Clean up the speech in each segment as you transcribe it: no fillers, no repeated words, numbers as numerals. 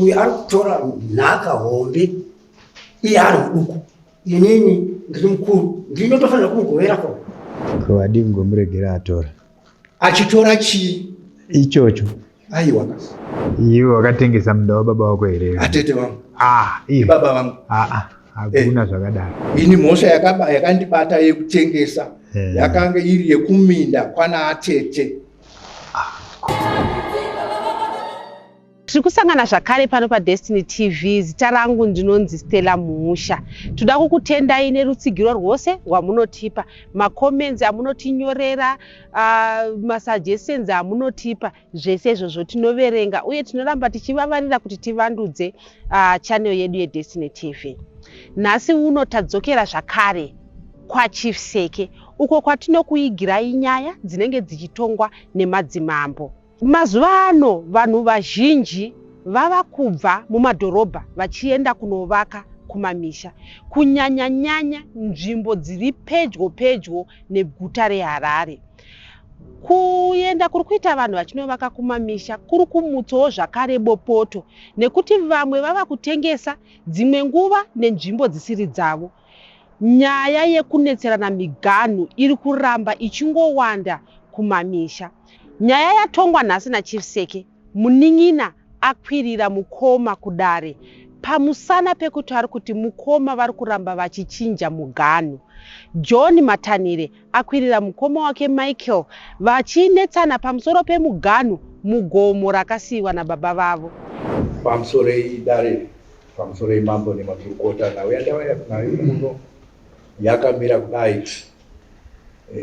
Uyu ari kutora nhaka hombe iye ari muduku, inini ndiri mukuru, ndinotofanira kumugovera ko. Ko wadii kungomuregera atora? Achitora chii? Ichocho. Aiwa. Iwe wakatengesa munda wababa wako here? Atete vangu. Ah, iwe. Baba vangu. Ah, ah. Hakuna eh, zvakadaro. Ini mhosva yakandibata yekutengesa eh, yakanga iri yekuminda kwana atete. Tiri kusangana zvakare pano paDestiny TV. Zita rangu ndinonzi Stella Muusha. Toda kukutendai nerutsigiro rwose rwamunotipa, macomments amunotinyorera, masuggestions amunotipa, zvese izvozvo tinoverenga uye tinoramba tichivavarira kuti tivandudze channel yedu yeDestiny TV. Nhasi uno tadzokera zvakare kwaChief Seke uko kwatinokuigirai nyaya dzinenge dzichitongwa nemadzimambo. Mazuva ano vanhu vazhinji vava kubva mumadhorobha vachienda kunovaka kumamisha, kunyanya-nyanya nzvimbo dziri pedyo pedyo neguta reHarare. Kuenda kuri kuita vanhu vachinovaka kumamisha kuri kumutsawo zvakare bopoto nekuti vamwe vava kutengesa dzimwe nguva nenzvimbo dzisiri dzavo. Nyaya yekunetserana miganhu iri kuramba ichingowanda kumamisha. Nyaya yatongwa nhasi naChief Seke, munin'ina akwirira mukoma kudare pamusana pekuti ari kuti mukoma vari kuramba vachichinja muganhu. John Matanire akwirira mukoma wake Michael vachinetsana pamusoro pemuganhu mugomo rakasiiwa nababa vavo. Pamusoroi dare, pamusoroi mambo nemakurukota, nhau yandauya nayo kuno yakamira kudai.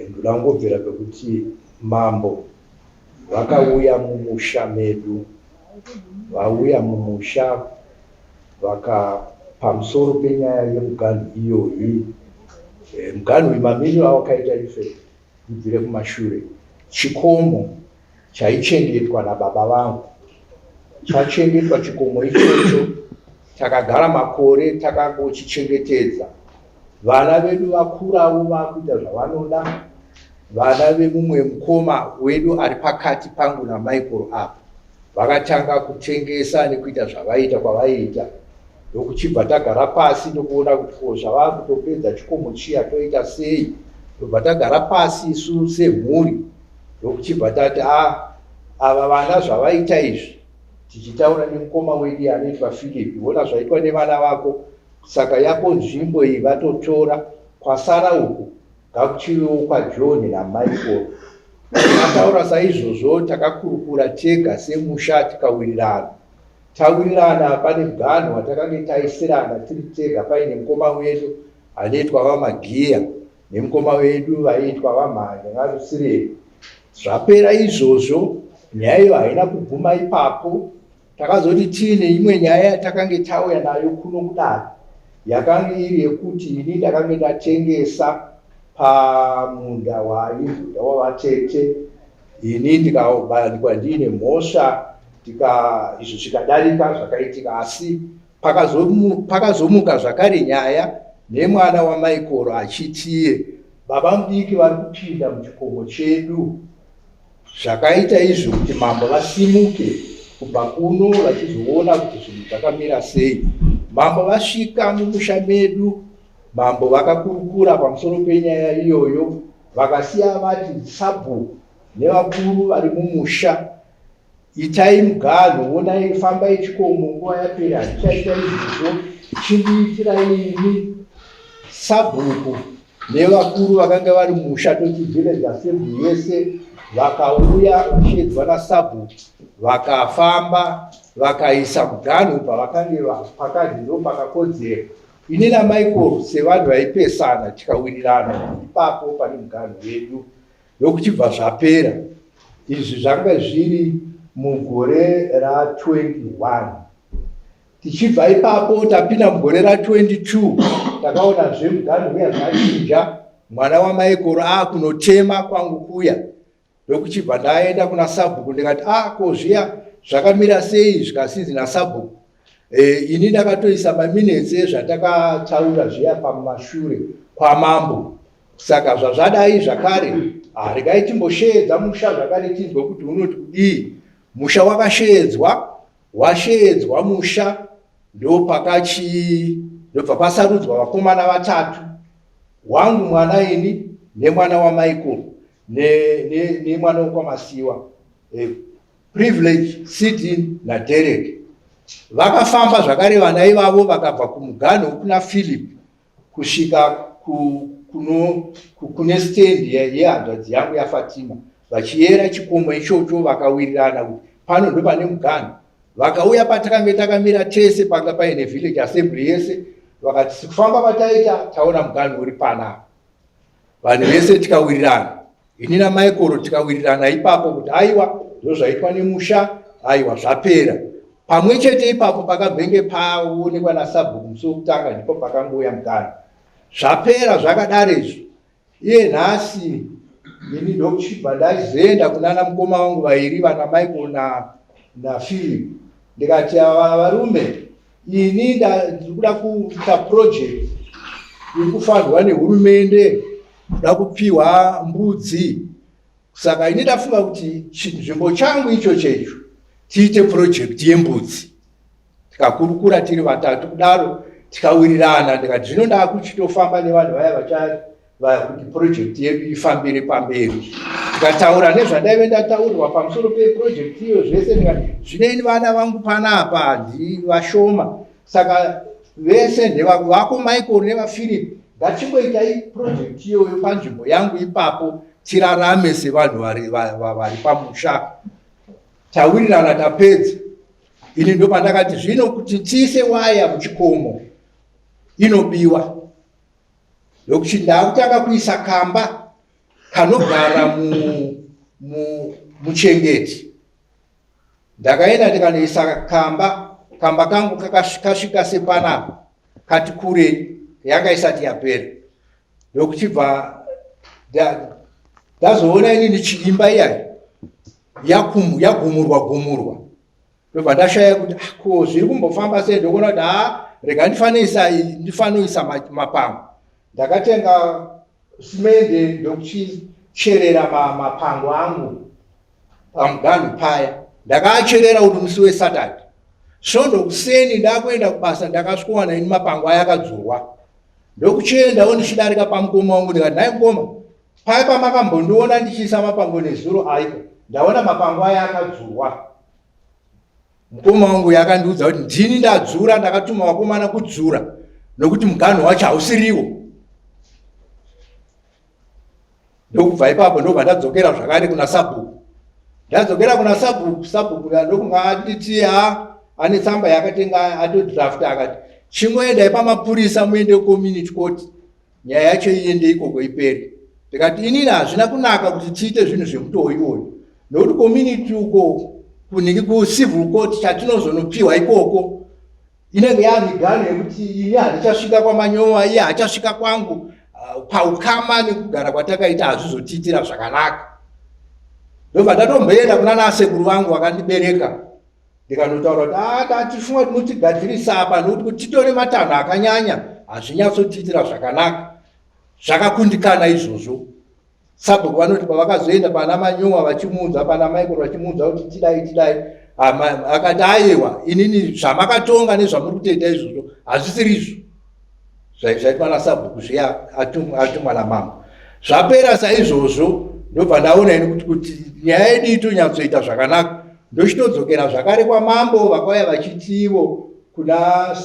Ndoda kungobvira pekuti mambo vakauya mumusha medu, vauya mumusha vaka pamusoro penyaya yemuganhu iyoyi. Muganhu uyu mamiriro awakaita ife kubvire kumashure, chikomo chaichengetwa nababa vangu chachengetwa chikomo ichocho, takagara makore takangochichengetedza. Vana vedu vakurawo vakuita zvavanoda. Vana vemumwe mukoma wedu ari pakati pangu naMichael apa vakatanga kutengesa nekuita zvavaiita kwavaiita, ndokuchibva tagara pasi ndokuona kuti ko zvavakutopedza chikomo chiya toita sei. Ndobva tagara pasi isu semhuri ndokuchibva tati a ava vana zvavaita izvi, tichitaura nemukoma wedu anoitwa Philip, ona zvaitwa nevana vako, saka yako nzvimbo iyi vatotora, kwasara uku ngakuchivewo kwaJohn naMichael. Tataura saizvozvo takakurukura tega semusha tikawirirana. Tawirirana pane muganhu watakange taisirana tiri tega paine mukoma wedu anoitwa VaMagiya nemukoma wedu vaiitwa VaMhanya VaRusireni. Zvapera izvozvo nyaya iyo haina kuguma ipapo. Takazoti tiine imwe nyaya yatakange tauya nayo kuno kudare yakange iri yekuti ini ndakange ndatengesa pamunda wainzi wavatete, ini ndikabanikwa ndiine mhosva tika izvo zvikadarika zvakaitika, asi pakazomuka zvakare nyaya nemwana waMaikoro achitiye baba mudiki vari kupinda muchikomo chedu. Zvakaita izvi kuti mambo vasimuke kubva kuno vachizoona kuti zvinhu zvakamira sei. Mambo vasvika mumusha medu, mambo vakakurukura pamusoro penyaya iyoyo, vakasiya vati sabhuku nevakuru vari mumusha itai muganhu, onai, fambai chikomo, nguva yapera, handichaita izvozvo, chindiitirai ini sabhuku nevakuru vakanga vari musha toti village assembly yese vakauya vachiyedzwa nasabhuku, vakafamba vakaisa muganhu pavakange pakanzi ndo pakakodzera. Ini naMichael sevanhu vaipesana tikawirirana kuti ipapo pane muganhu wedu, ndokuchibva zvapera. Izvi zvanga zviri mugore ra21. Tichibva ipapo tapinda mugore ra22, takaonazve muganhu uya zvachinja, mwana waMaikoro aakunotema kwangu kuya, ndokuchibva ndaenda kuna sabhuku ndikati ah, ko zviya zvakamira sei? Zvikasinzi nasabhuku ini ndakatoisa maminetsi ezvatakataura zviya pamashure kwamambo, saka zvazvadai zvakare ah, regai timbosheedza musha zvakare tinzwe kuti unoti kudii. Musha wakasheedzwa. Washeedzwa musha ndopakachi ndobva pasarudzwa vakomana vatatu wangu mwana ini nemwana waMichael nemwana ne, ne wekwaMasiwa Privilege, Sidin naDerek. Vakafamba zvakare vana ivavo vakabva kumuganhu wekuna Philip kusvika ku, kuno, ku, kune stendi yehanzvadzi yangu yaFatima vachiyera chikomo ichocho vakawirirana kuti pano ndopane muganhu. Vakauya patakange takamira tese panga paine village assembly yese vakati sikufamba kwataita taona muganhu uri panapa. Vanhu vese tikawirirana ini naMichael tikawirirana ipapo kuti aiwa ndozvaitwa nemusha aiwa zvapera pamwe chete ipapo pakambenge paonekwa nasabhuku musi wekutanga ndipo pakangouya mukana zvapera zvakadaro izvo iye nhasi ini ndokuchibva ndazoenda kunana mukoma vangu vairi vana Michael naPhilip na ndikati ava varume ini ndiri kuda kuita project iri kufanirwa nehurumende kuda kupiwa mbudzi saka ini ndafunga kuti chinzvimbo changu icho checho tiite project yembudzi tikakurukura tiri vatatu kudaro tikawirirana ndikati zvino ndakuchitofamba nevanhu vaya vacha kuti project yedu ifambire pamberi tikataura nezvandaive ndataurirwa pamusoro peproject iyo zvese ndikati zvino ini vana vangu panapa handi vashoma saka vese ndevako vako Michael nevaPhilip ngatichingoitai project iyoyo panzvimbo yangu ipapo tirarame sevanhu vari pamusha tawirirana tapedza ini ndopandakati zvino kuti tiise waya muchikomo inobiwa ndokuti ndakutanga kuisa kamba kanogara muchengeti Ndakaenda ndikanoisa kamba, kamba kangu kakasvika sepanapa kati kurei, yanga isati yapera. Ndokuchibva ndazoona inini chiimba iyayi yagumurwa gumurwa ndobva ndashaya kuti ah, ko zviri kumbofamba sei ndokuona kuti haa rega ndifanoisa mapango ndakatenga simende ndokuchicherera mapango angu pamuganhu paya ndakaacherera uri musi wesaturday svondo kuseni ndakuenda kubasa ndakasvikowana ini mapango aya akadzurwa ndokuchiendawo ndichidarika pamukoma wangu ndikati nhai mukoma paya pamakambondiona ndichiisa mapango nezuro aiko ndaona mapango aya akadzurwa mukoma wangu yakandiudza kuti ndini ndadzura ndakatuma vakomana kudzura nokuti muganhu wacho hausiriwo ndokubva ipapo ndobva ndadzokera zvakare kuna sabhuku ndadzokera kuna sabhuku sabhuku ndokunga anditi ha ane tsamba yaakatenga atodrafta akati chingoendai pamapurisa muende kucommunity court nyaya yacho iende ikoko ipere ndikati inini hazvina kunaka kuti tiite zvinhu zvemutoo iwoyo nokuti community uko kunhingi kucivil court chatinozonopiwa ikoko inenge yamiganhu yekuti ini handichasvika kwamanyowa iye haachasvika kwangu ah, paukama nekugara kwatakaita hazvizotiitira zvakanaka ndobva ndatomboenda kuna nasekuru vangu vakandibereka ndikanotaura kuti ah, ndatifunga kuti mutigadzirisa apa nokuti kuti titore matanho akanyanya hazvinyatsotiitira zvakanaka zvakakundikana izvozvo Sabhuku vanoti pavakazoenda pana Manyowa vachimuudza, pana Michael vachimuudza kuti tidai tidai, akati aiwa, inini zvamakatonga nezvamuri kutoita izvozvo hazvisiri izvo zvaitwa nasabhuku zviya atumwa namambo. Zvapera saizvozvo ndobva ndaona ini kuti kuti nyaya yedu itonyatsoita zvakanaka ndochitodzokera zvakare kwamambo vakauya vachitivo kuna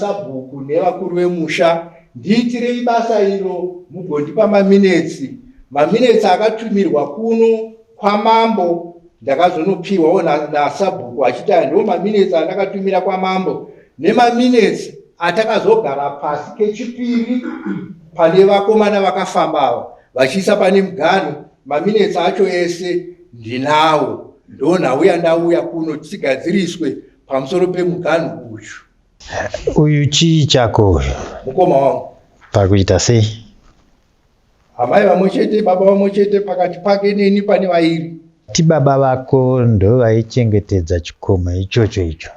sabhuku nevakuru vemusha ndiitirei basa iro mugondipa maminetsi maminetsi akatumirwa kuno kwamambo ndakazonopiwawo nasabhuku na achiti aya ndiwo maminetsi andakatumira kwamambo nemaminetsi atakazogara pasi kechipiri pane vakomana vakafamba ava vachiisa pane muganhu maminetsi acho ese ndinawo ndonhauya ndauya kuno tigadziriswe pamusoro pemuganhu uyu. Uyu chii chako uyu? Mukoma wangu. Pakuita sei? Amai vamwe chete, baba vamwe chete, pakati pake neni pane vairi. Ti baba vako ndovaichengetedza chikomo ichocho icho.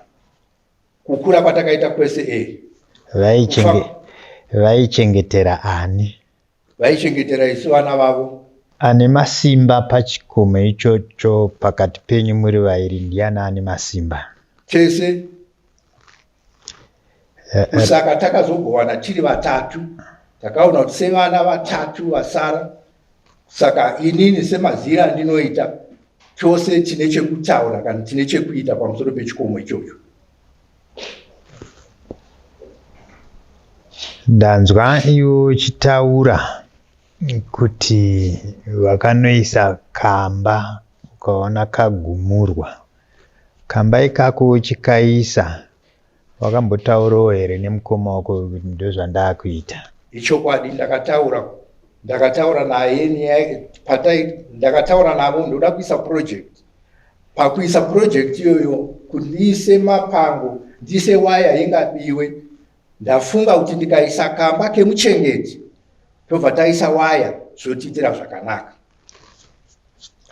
Kukura kwatakaita kwese eh. Vaichenge vaichengetera ani? Vaichengetera isu vana vavo. Ane masimba pachikomo ichocho pakati penyu muri vairi ndiani ane masimba? Tese. Kusaka takazogovana tiri vatatu, takaona kuti sevana vatatu vasara, saka inini semazira andinoita tose tine chekutaura kana tine chekuita pamusoro pechikomo ichocho. Ndanzwa iwe uchitaura kuti vakanoisa kamba ukaona kagumurwa. Kamba ikako uchikaisa wakambotaurawo here nemukoma wako kuti ndozvandaakuita? Ichokwadi ndakataura ndakataura naye patai ndakataura navo ndoda kuisa project pakuisa project iyoyo kuti ndiise mapango ndiise waya ingabiwe ndafunga kuti ndikaisa kamba kemuchengeti tobva taisa waya zvotiitira zvakanaka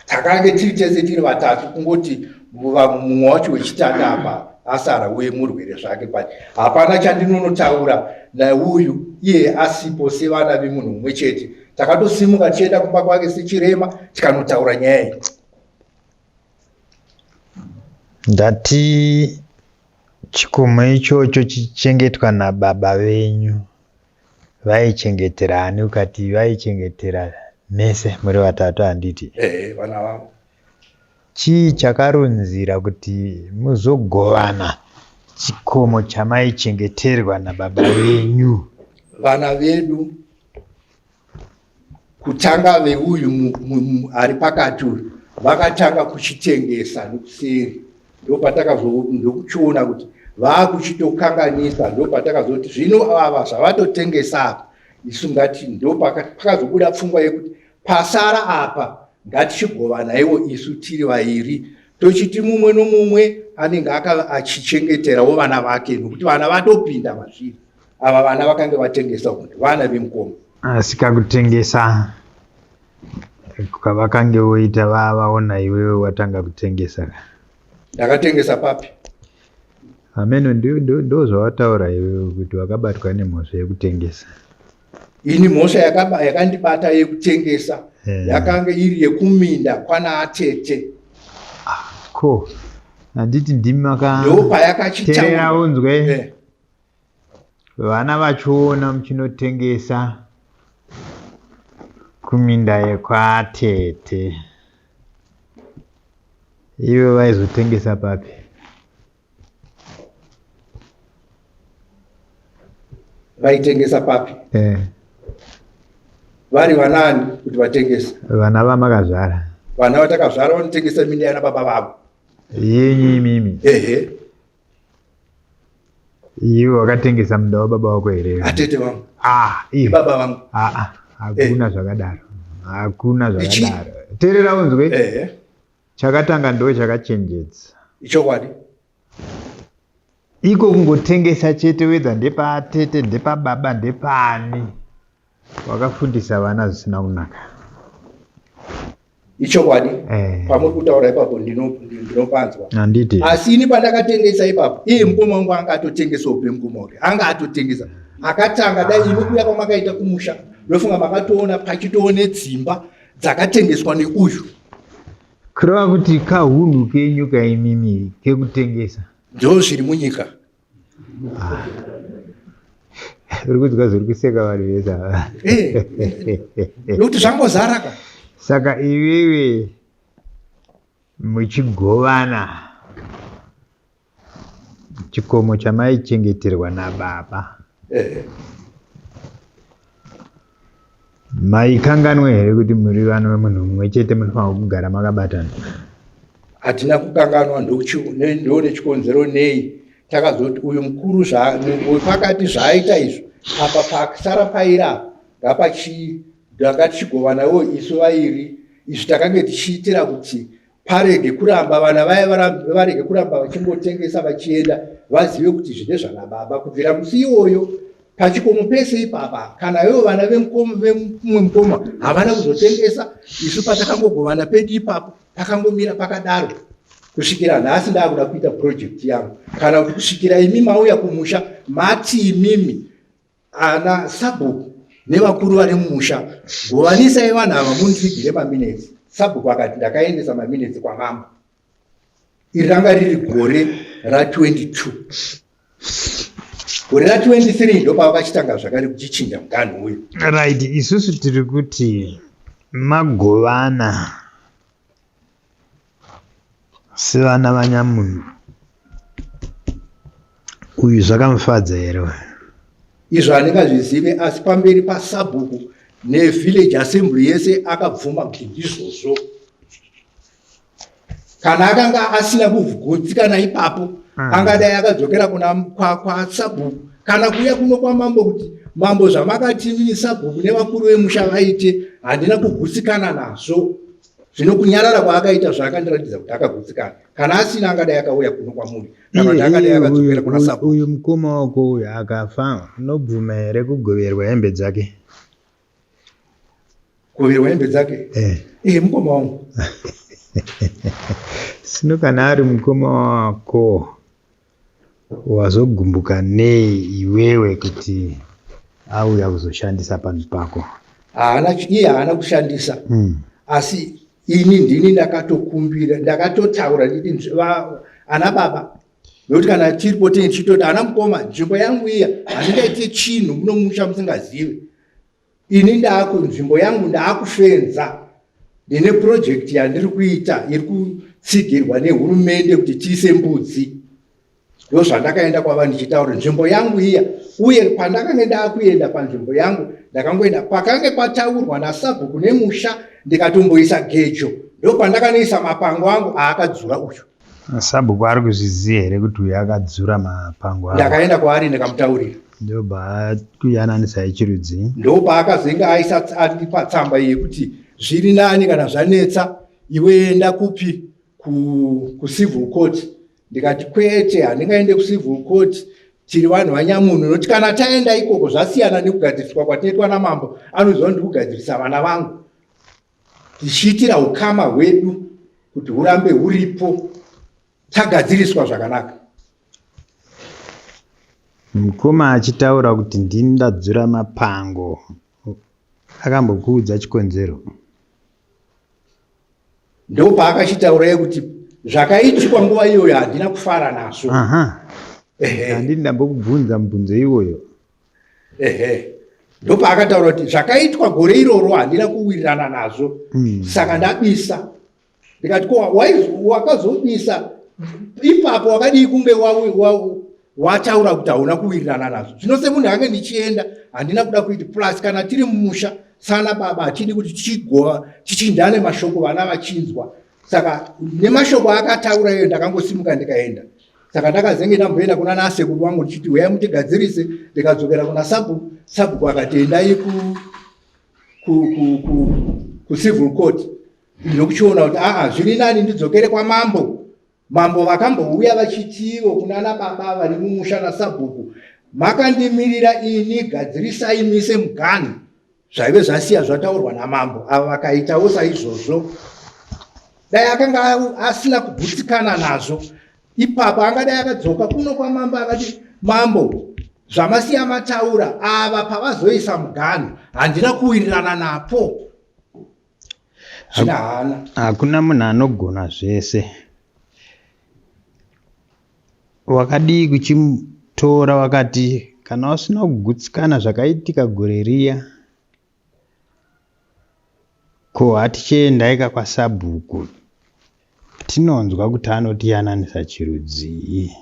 takange tiri tese tiri vatatu kungoti mumwe wacho wechitatu apa asara uye murwere zvake but hapana chandinonotaura nauyu iye asipo sevana vemunhu mumwe chete takatosimuka tichienda kumba kwake sechirema tikanotaura nyaya iyi Ndati chikomo ichocho chichengetwa nababa venyu vaichengetera ani ukati vaichengetera mese muri vatatu handiti? Ehe, vana vavo. Chii chakarunzira kuti muzogovana chikomo chamaichengeterwa nababa venyu? Vana vedu kutanga veuyu ari pakati uyu vakatanga kuchitengesa nekuseri ndokuchiona kuti vakuchitokanganisa ndopatakazoti zvino ava zvavatotengesa apa isu ngati ndopakazobuda pfungwa yekuti pasara apa ngatichigovana iwo isu tiri vairi tochiti mumwe nomumwe anenge achichengeterawo vana vake nokuti vana vatopinda mazviri ava vana vakange vatengesa kuti vana vemukoma asi kakutengesa kwavakange voita vavaona iwewe watanga kutengesa ka ndakatengesa papi hameno ndo zvawataura iwewe kuti wakabatwa nemhosva yekutengesa ini mhosva yakandibata yekutengesa yakange iri yekuminda kwana atete ah, ko handiti ndimi maka ndopayakachiterera unzwe eh. Vana vachiona muchinotengesa kuminda yekwatete. Ivo vaizotengesa papi? Vaitengesa papi? Eh. Vari vanani kuti vatengese? Vana vamakazvara. Vana vatakazvara vanotengesa minda yana baba vavo. Yenyu imimi. Ehe. Iwe wakatengesa munda wababa wako here? Atete vangu. Ah, iwe. Baba vangu. Ah, ah. Hakuna eh. zvakadaro. Hakuna zvakadaro. Teerera unzwe. Eh. Chakatanga ndo chakachenjedza. Ichokwadi. Iko kungotengesa chete wedza ndepatete ndepababa ndepani. Wakafundisa vana zvisina kunaka. Ichokwadi eh. Pamuri kutaura ipapo ndinopanzwa. Handiti. Asi ini pandakatengesa ipapo, iye mukoma wangu anga atotengesawo pemukoma wake. Anga atotengesa. Akatanga dai imi kuya kwamakaita kumusha, ndofunga makatoona pachitoone dzimba dzakatengeswa neuyu. Kureva kuti kahunhu kenyu kaimimi kekutengesa. Ndozviri munyika. Ah. Uri kunzwa zviri kuseka vanhu vese ava. Eh, nekuti zvangozara ka. Saka iwewe muchigovana chikomo chamaichengeterwa nababa. Eh. Maikanganwa here kuti muri vana vemunhu mumwe chete munofanirwa kugara makabatana? Hatina kukanganwa, ndo nechikonzero nei takazoti uyu mukuru pakati zvaaita izvo apa pasara paira apa ngapachi ngatichigovanawo isu vairi izvi takange tichiitira kuti parege kuramba vana vaya varege kuramba vachingotengesa vachienda vazive kuti izvi ndezvana baba kubvira musi iwoyo pachikomo pese ipapa kana ivo vana vemumwe mukoma havana kuzotengesa isu patakangogovana pedu ipapo pakangomira pakadaro kusvikira nhasi ndakuda kuita project yangu kana kuti kusvikira imi mauya kumusha mati imimi ana sabhuku nevakuru vari mumusha govanisai vanhu ava mundivigire maminetsi sabhuku akati ndakaendesa maminetsi kwamambo iri ranga riri gore ra22. Gore ra 23 ndopavakachitanga zvakare kuchichinja muganhu uyu. Right, isusu tiri kuti magovana sevana vanyamunhu uyu zvakamufadza here uyu? Izvo handingazvizive, asi pamberi pasabhuku nevillage assembly yese akabvuma kuti ndizvozvo. Kana akanga asina kugutsikana ipapo, angadai akadzokera kuna kwasabhuku kana kuuya kuno kwamambo kuti mambo, zvamakati sabhuku nevakuru vemusha vaite handina kugutsikana nazvo. Zvino kunyarara kwaakaita zvaakandiratidza kuti akagutsikana. Kana asina, angadai akauya kuno kwamuri kana kuti angadai akadzokera kuna sabhuku. Uyu mukoma wako uyu akafa, unobvuma here kugoverwa hembe dzake? Kugoverwa hembe dzake? Eh. Eh, mukoma wangu. Sino kana ari mukoma wako, wazogumbuka nei iwewe kuti auya kuzoshandisa panhu pako? Haana, iye haana kushandisa, asi ini ndini ndakatokumbira, ndakatotaura nditi ana baba, nokuti kana tiripo tenge tichitoti ana mukoma, nzvimbo yangu iya handingaite chinhu muno musha musingazivi. Ini ndaaku nzvimbo yangu ndaakufenza, ndine project yandiri kuita iri kutsigirwa nehurumende kuti tiise mbudzi. Ndo zvandakaenda kwava ndichitaura nzvimbo yangu iya. Uye pandakange ndaakuenda panzvimbo yangu, ndakangoenda pakange pataurwa nasabhuku nemusha, ndikatomboisa gejo, ndo pandakanoisa mapango angu aakadzura uyu. Sabhuku ari kuzviziva here kuti uyu akadzura mapango ako? Ndakaenda kwaari ndikamutaurira. Ndobva akuyananisai chirudzi? Ndopaakazenge aisa andipa tsamba iyi yekuti zviri nani kana zvanetsa iwe enda kupi, kucivil court. Ndikati kwete, handingaende kucivil court, tiri vanhu vanyamunhu, nokuti kana taenda ikoko zvasiyana nekugadziriswa kwatinoitwa namambo. Anoziva kuti ndikugadzirisa vana vangu tichiitira ukama hwedu kuti hurambe huripo, tagadziriswa zvakanaka. Mukoma achitaura kuti ndini ndadzura mapango, akambokuudza chikonzero? Ndopaakachitaura kuti zvakaitikwa nguva iyoyo handina kufara nazvo. Ehe. Handini ndambokubvunza mubvunzo iwoyo. Ehe, ndopaakataura kuti zvakaitwa gore iroro handina kuwirirana nazvo, saka ndabisa. Ndikati ko wakazobisa ipapo wakadii kunge wataura kuti hauna kuwirirana nazvo? Zvino semunhu ange ndichienda, handina kuda kuiti plus kana tiri mumusha sana baba hatidi kuti tichigova tichinjane mashoko vana vachinzwa. Saka nemashoko akataura iyo ndakangosimuka ndikaenda. Saka ndakazenge ndamboenda kuna nasekuru vangu ndichiti uyai mutigadzirise, ndikadzokera kuna sabhuku. Sabhuku akati endai kucivil court. Ndokuchiona kuti aa, zviri nani ndidzokere kwamambo. Mambo vakambouya vachitivo kunana baba vari mumusha nasabhuku, makandimirira ini, gadzirisai mise muganhu zvaive zvasiya zvataurwa namambo. Ava vakaitawo saizvozvo. Dai akanga asina kugutsikana nazvo ipapo, angadai akadzoka kuno kwamambo akati, mambo, zvamasiya mataura ava pavazoisa muganhu handina kuwirirana napo. Zvina hana. Hakuna munhu anogona zvese. Wakadii kuchimutora wakati kana usina kugutsikana zvakaitika gore riya, ko hatichiendaika kwasabhuku tinonzwa kuti anotiyananisa chirudzii?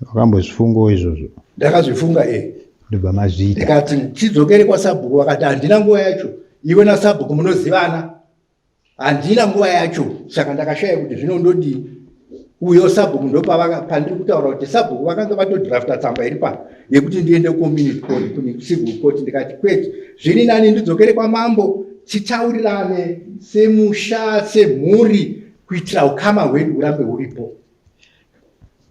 Wakambozvifungawo izvozvo? Ndakazvifunga, e. Ndobva mazviita? Ndikati tidzokere kwasabhuku, vakati handina nguva yacho, iwe nasabhuku munozivana, handina nguva yacho. Saka ndakashaya kuti zvino ndodii. Uyo sabhuku ndopavaka pandiri kutaura kuti sabhuku vakanga vatodrafta tsamba iri pano yekuti ndiende kucommunity court, kucivil court. Ndikati kwete, zviri nani ndidzokere kwamambo titaurirane semusha, semhuri, kuitira ukama hwedu hurambe huripo.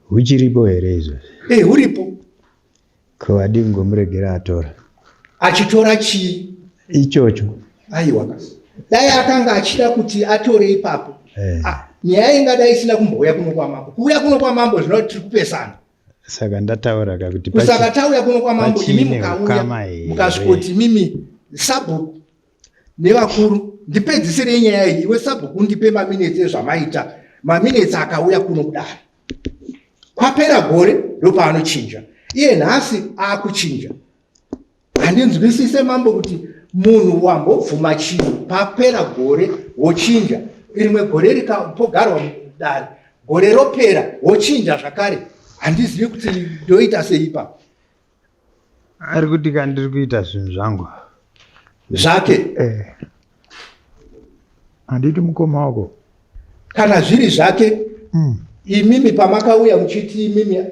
Huchiripo here izvozvi? E, huripo. Ko wadii kungomuregera atora? Achitora chii? Ichocho. Aiwa, dai akanga achida kuti atore ipapo, ah, nyaya ingadai isina kumbouya kuno kwamambo. Kuuya kuno kwamambo zvinoti tiri kupesana. Saka ndataura ka kuti Kusaka tauya kuno kwamambo, imi pachine mukauya ukama here? Mukasvikoti mimi sabhuku nevakuru ndipedzisirei nyaya iyi, iwe sabhuku undipe maminutes ezvamaita, maminutes akauya kuno kudare kwapera gore ndopaanochinja. Iye nhasi akuchinja. Handinzwisise mambo kuti munhu wambobvuma chinhu papera gore wochinja, rimwe gore rikapogarwa mudare, gore ropera wochinja zvakare. Handizivi kuti ndoita sei ipapo. Ari kuti ka ndiri kuita zvinhu zvangu zvake. Handiti mukoma wako. Kana zviri zvake, imimi pamakauya muchiti imimi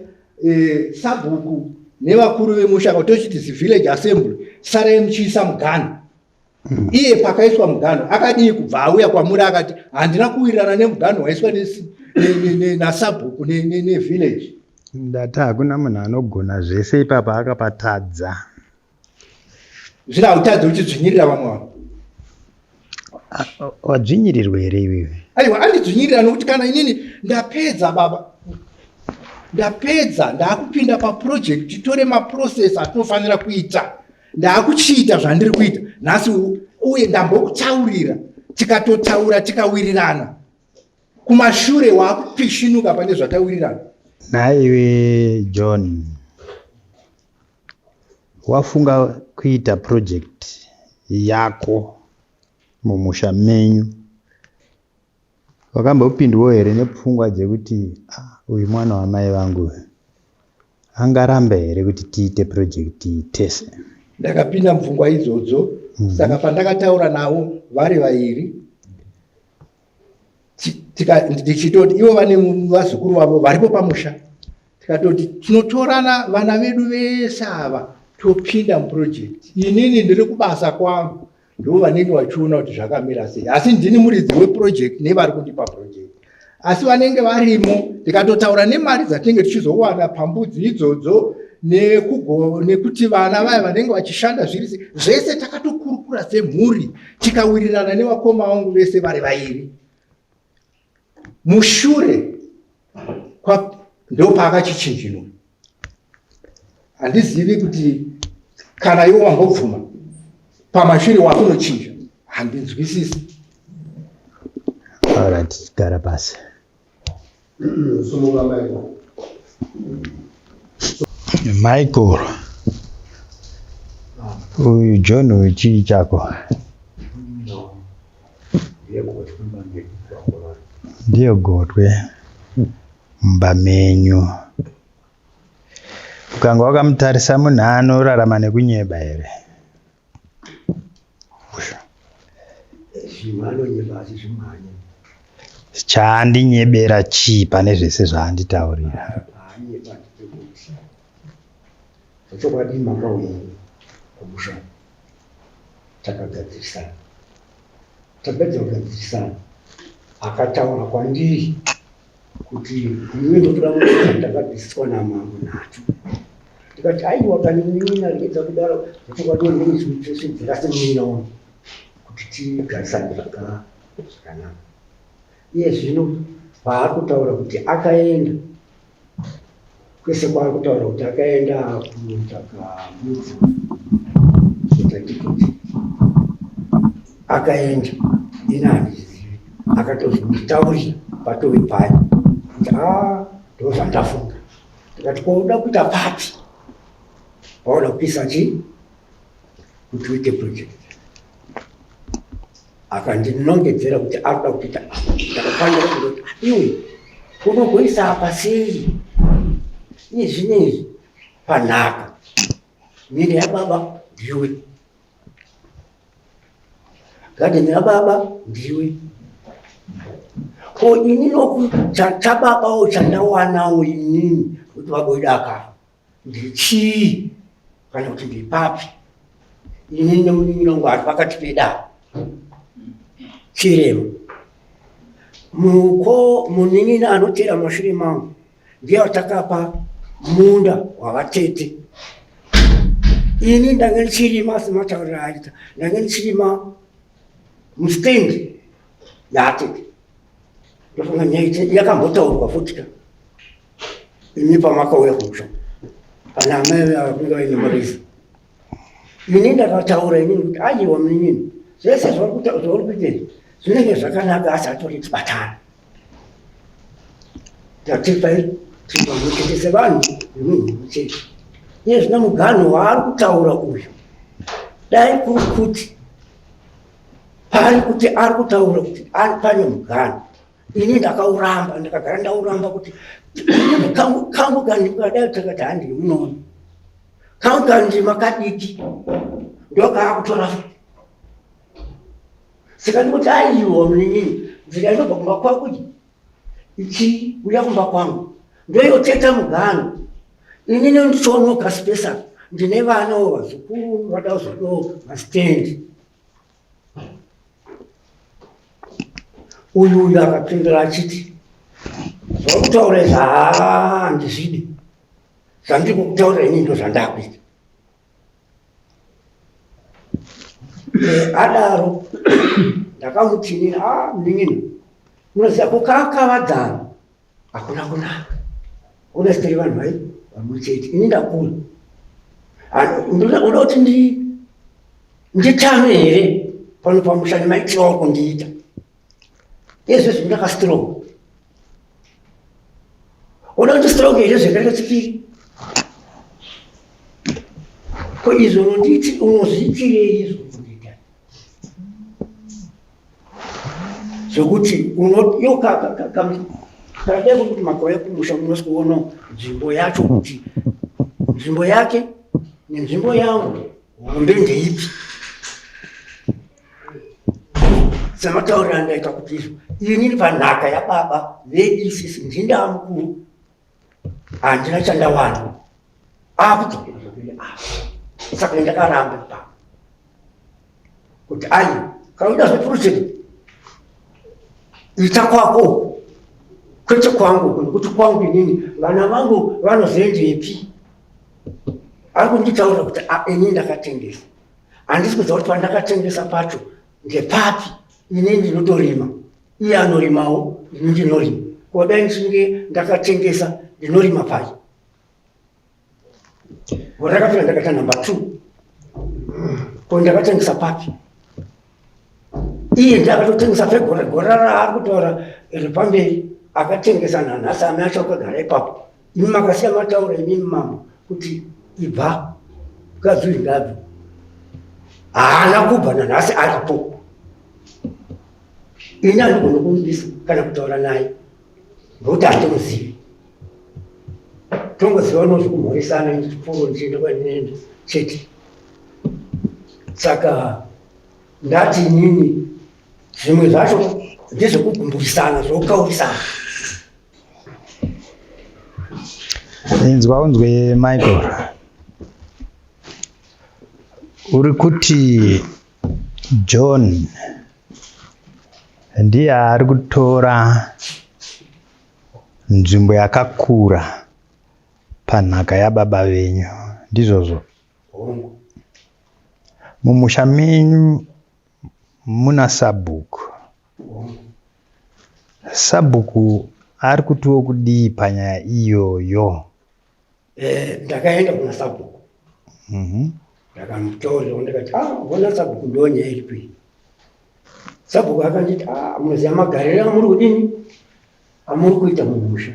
sabhuku nevakuru vemusha, tochiti village assembly, sarai muchiisa muganho. Iye pakaiswa muganho akadii kubva auya kwamuri akati handina kuwirirana nemuganho waiswa nasabhuku nevillage? Ndati hakuna munhu anogona zvese ipapa, akapatadza. Zvino hautadzi uchidzvinyirira vamwe vanhu. Wadzvinyirirwa here iwewe? Aiwa, andidzvinyirira nokuti kana inini ndapedza baba, ndapedza, ndaakupinda paproject, titore maprocess atinofanira kuita, ndaakuchiita zvandiri kuita nhasi. Uye ndambokutaurira, tikatotaura, tikawirirana kumashure, waakupishinuka pane zvatawirirana. Nhaiwe John, wafunga kuita project yako mumusha menyu, wakambopindwawo here nepfungwa dzekuti, "Ah, uyu mwana wamai vangu angaramba here kuti tiite project iyi tese?" Ndakapinda mupfungwa idzodzo. Saka pandakataura navo vari vairi, ndichitoti ivo vane vazukuru vavo varipo pamusha, tikatoti tinotorana vana vedu vese ava, topinda muproject. Inini ndiri kubasa kwangu, ndo vanenge vachiona kuti zvakamira sei, asi ndini muridzi weproject nevari kundipa project, asi vanenge varimo. Ndikatotaura nemari dzatinenge tichizowana pambudzi idzodzo, nekuti vana vaya vanenge vachishanda zviri sei, zvese takatokurukura semhuri, tikawirirana nevakoma vangu vese vari vairi. Mushure ndopaakachichinjinwa. Handizivi kuti kana iwo wambobvuma, pamashure wakunochinja, handinzwisisi. Alright, gara pasi. Sumuka, Michael. Michael, uyu John uyu chii chako? Ndiyo gotwe mumba menyu. Ukanga wakamutarisa, munhu anorarama nekunyeba here? Zvimwe anonyeba, asi zvimwe haanyebi. Chaandinyebera chii pane zvese zvaanditaurira? Haanyeba ndepekuti zvechokwadi makauya kumusha, takagadzirisana. Tapedza kugadzirisana, akataura kwandiri kuti iwe ndotoda kuti takabvisiswa namambo nhatu. Ndikati aiwa, kani munin'ina, regedza kudaro. Zvechokwadi ndinezvibvira semunin'ina wangu kuti tigarisane zvakanaka. Iye zvino paari kutaura kuti akaenda kwese kwaari kutaura kuti akaenda kunotsvaka mbudzi, certificate, akaenda, ini handizivi. Akatozonditaurira patove paya kuti a ndo zvandafunga. Ndikati ko uda kuita papi pauda kuisa chii kuti uite project? Akandinongedzera kuti arikuda kuita apa. Ndakafanira kundoti, iwe unogoisa apa sei? Iye zvinezvi panhaka minda yababa ndiwe, gadheni yababa ndiwe, ko ini noku chababawo chandawanawo inini kuti vagoida akafa ndichii, kana kuti ndipapi? Ini nemunin'ina wangu ari pakati pedaro chirema muko. Munin'ina anotera mashure mangu ndiye watakapa munda wavatete. Ini ndange ndichirima, sematauriro aita, ndange ndichirima mustendi yaatete. Ndofunga nyaya yakambotaurwa futi ka imi pamakauya kumusha, pana amai vanenge vaine marisa. Ini ndakataura inini kuti aiwa munin'ina, zvese zvauri kuita izvi zvinenge zvakanaka, asi hatori tibatana, tatipai tiri pamwe chete sevanhu vemunhu mumwe chete. Iye zvino muganhu waari kutaura uyu, dai kuri kuti pari kuti ari kutaura kuti pane muganhu, ini ndakauramba, ndakagara ndauramba kuti kangu kandima dai takati handii munoona kangu kandima kadiki ndokaakutora futi. Saka ndikuti aiwa munin'ina, nzira inobva kumba kwako iyi ichiuya kumba kwangu ndoyoteta muganhu. Inini ndichionoka space apa ndine vanawo vazukuru vada kuzodawo masitendi. Uyu uyu akapindura achiti zvakutaura izvi haa handizvidi, zvandiri kukutaurira inini ndozvandakuita. Eh, adaro ndakamuti inini ah munin'ina munoziva kukakavadzana hakuna kunaka una sitiri vanhu vai vamwe chete ini ndakura unoda kuti nditame here pano pamusha nemaitiro auri kundiita izvezvi ndakastroke unoda kuti stroke here zvekare kechipiri ko izvo unonditi unozviitirei izvo unondiita zvekuti kadai kuti makauya kumusha munosikuona nzvimbo yacho kuti nzvimbo yake nenzvimbo yangu hombe ndeipi sematauriro andaita kuti izvo inini panhaka yababa vedu isisi ndindaa mukuru handina chandawana akudzokera zvakene apa saka ndakaramba ipapo kuti ayi kana uda zveproject ita kwako kwete kwangu nekuti kwangu inini vana vangu vanozoendepi ari kunditaurira kuti ah, ini ndakatengesa handisi kuziva kuti pandakatengesa pacho ndepapi ini ndinotorima iye anorimawo ini ndinorima ko dai ndichinge ndakatengesa ndinorima pai gore rakapera ndakaita number two ko ndakatengesa papi iye ndiye akatotengesa pegore gore raari kutaura repamberi akatengesa nanhasi ame acho akagara ipapo imi makasiya mataura imimi mambo kuti ibva mukadzi uyu ngabve haana kubva nanhasi aripo ini andigone kumubisa kana kutaura naye nokuti handimuzivi tongoziva nozvekumhoresana ndichipfuuro ndichienda kwandinoenda chete saka ndati inini zvimwe zvacho ndezvekugumburisana zvokukaurisana Inzwa unzwe Michael. Uri kuti John ndiye ari kutora nzvimbo yakakura panhaka yababa venyu ndizvozvo? Hongu. Mumusha menyu muna sabhuku. Sabhuku ari kutiwo kudii panyaya iyoyo? Eh, ndakaenda kuna sabhuku mhm. ndakamutaurira ndikati ah, hona sabhuku ndonyaya iripo iyi. Sabhuku akanditi ah, munoziva magariro amuri kudini amuri kuita mumusha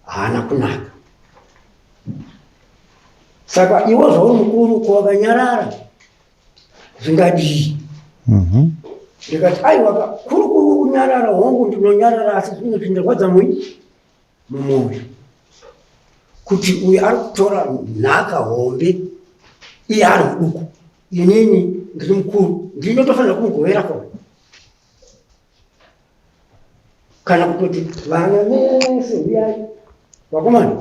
haana kunaka. Saka iwe zvauri mukuru ko wakanyarara zvingadii mhm. ndikati aiwa kuri kunyarara hongu ndinonyarara asi zvimwe zvindirwadza mui mumwoyo kuti uyu ari kutora nhaka hombe iye ari muduku inini ndiri mukuru ndinotofanira kumugovera kona kana kutoti vana vese huyai vakomana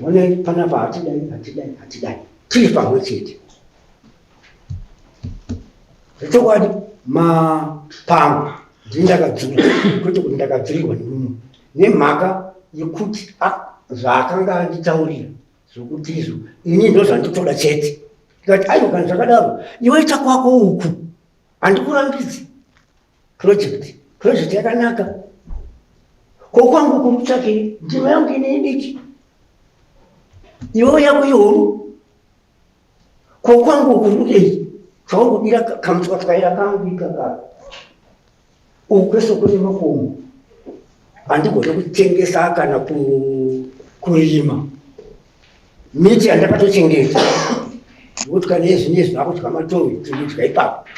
honai panapa hatidai hatidai hatidai tiri pamwe chete zvechokwadi mapango ndini ndakadzura kwete kuti ndakadzurirwa nemumwe nemhaka yekuti zvaakanga anditaurira zvokuti izvo ini ndozvanditoda chete ndikati aiwa kana zvakadaro iwe ita kwako uku handikurambidzi Project, project yakanaka. Ko kwangu kuri kutsvakei? Ndima yangu ini idiki. Iwe yako ihuru. Ko kwangu kuri kudei? Zvauri kudira kamutswatwaira kangu ikaka. Uku kwese kune makomo. Handigone kutengesa kana kurima. Miti yandakatochengeta nokuti kana izvinezvi vakudya matovi tinodya ipapo.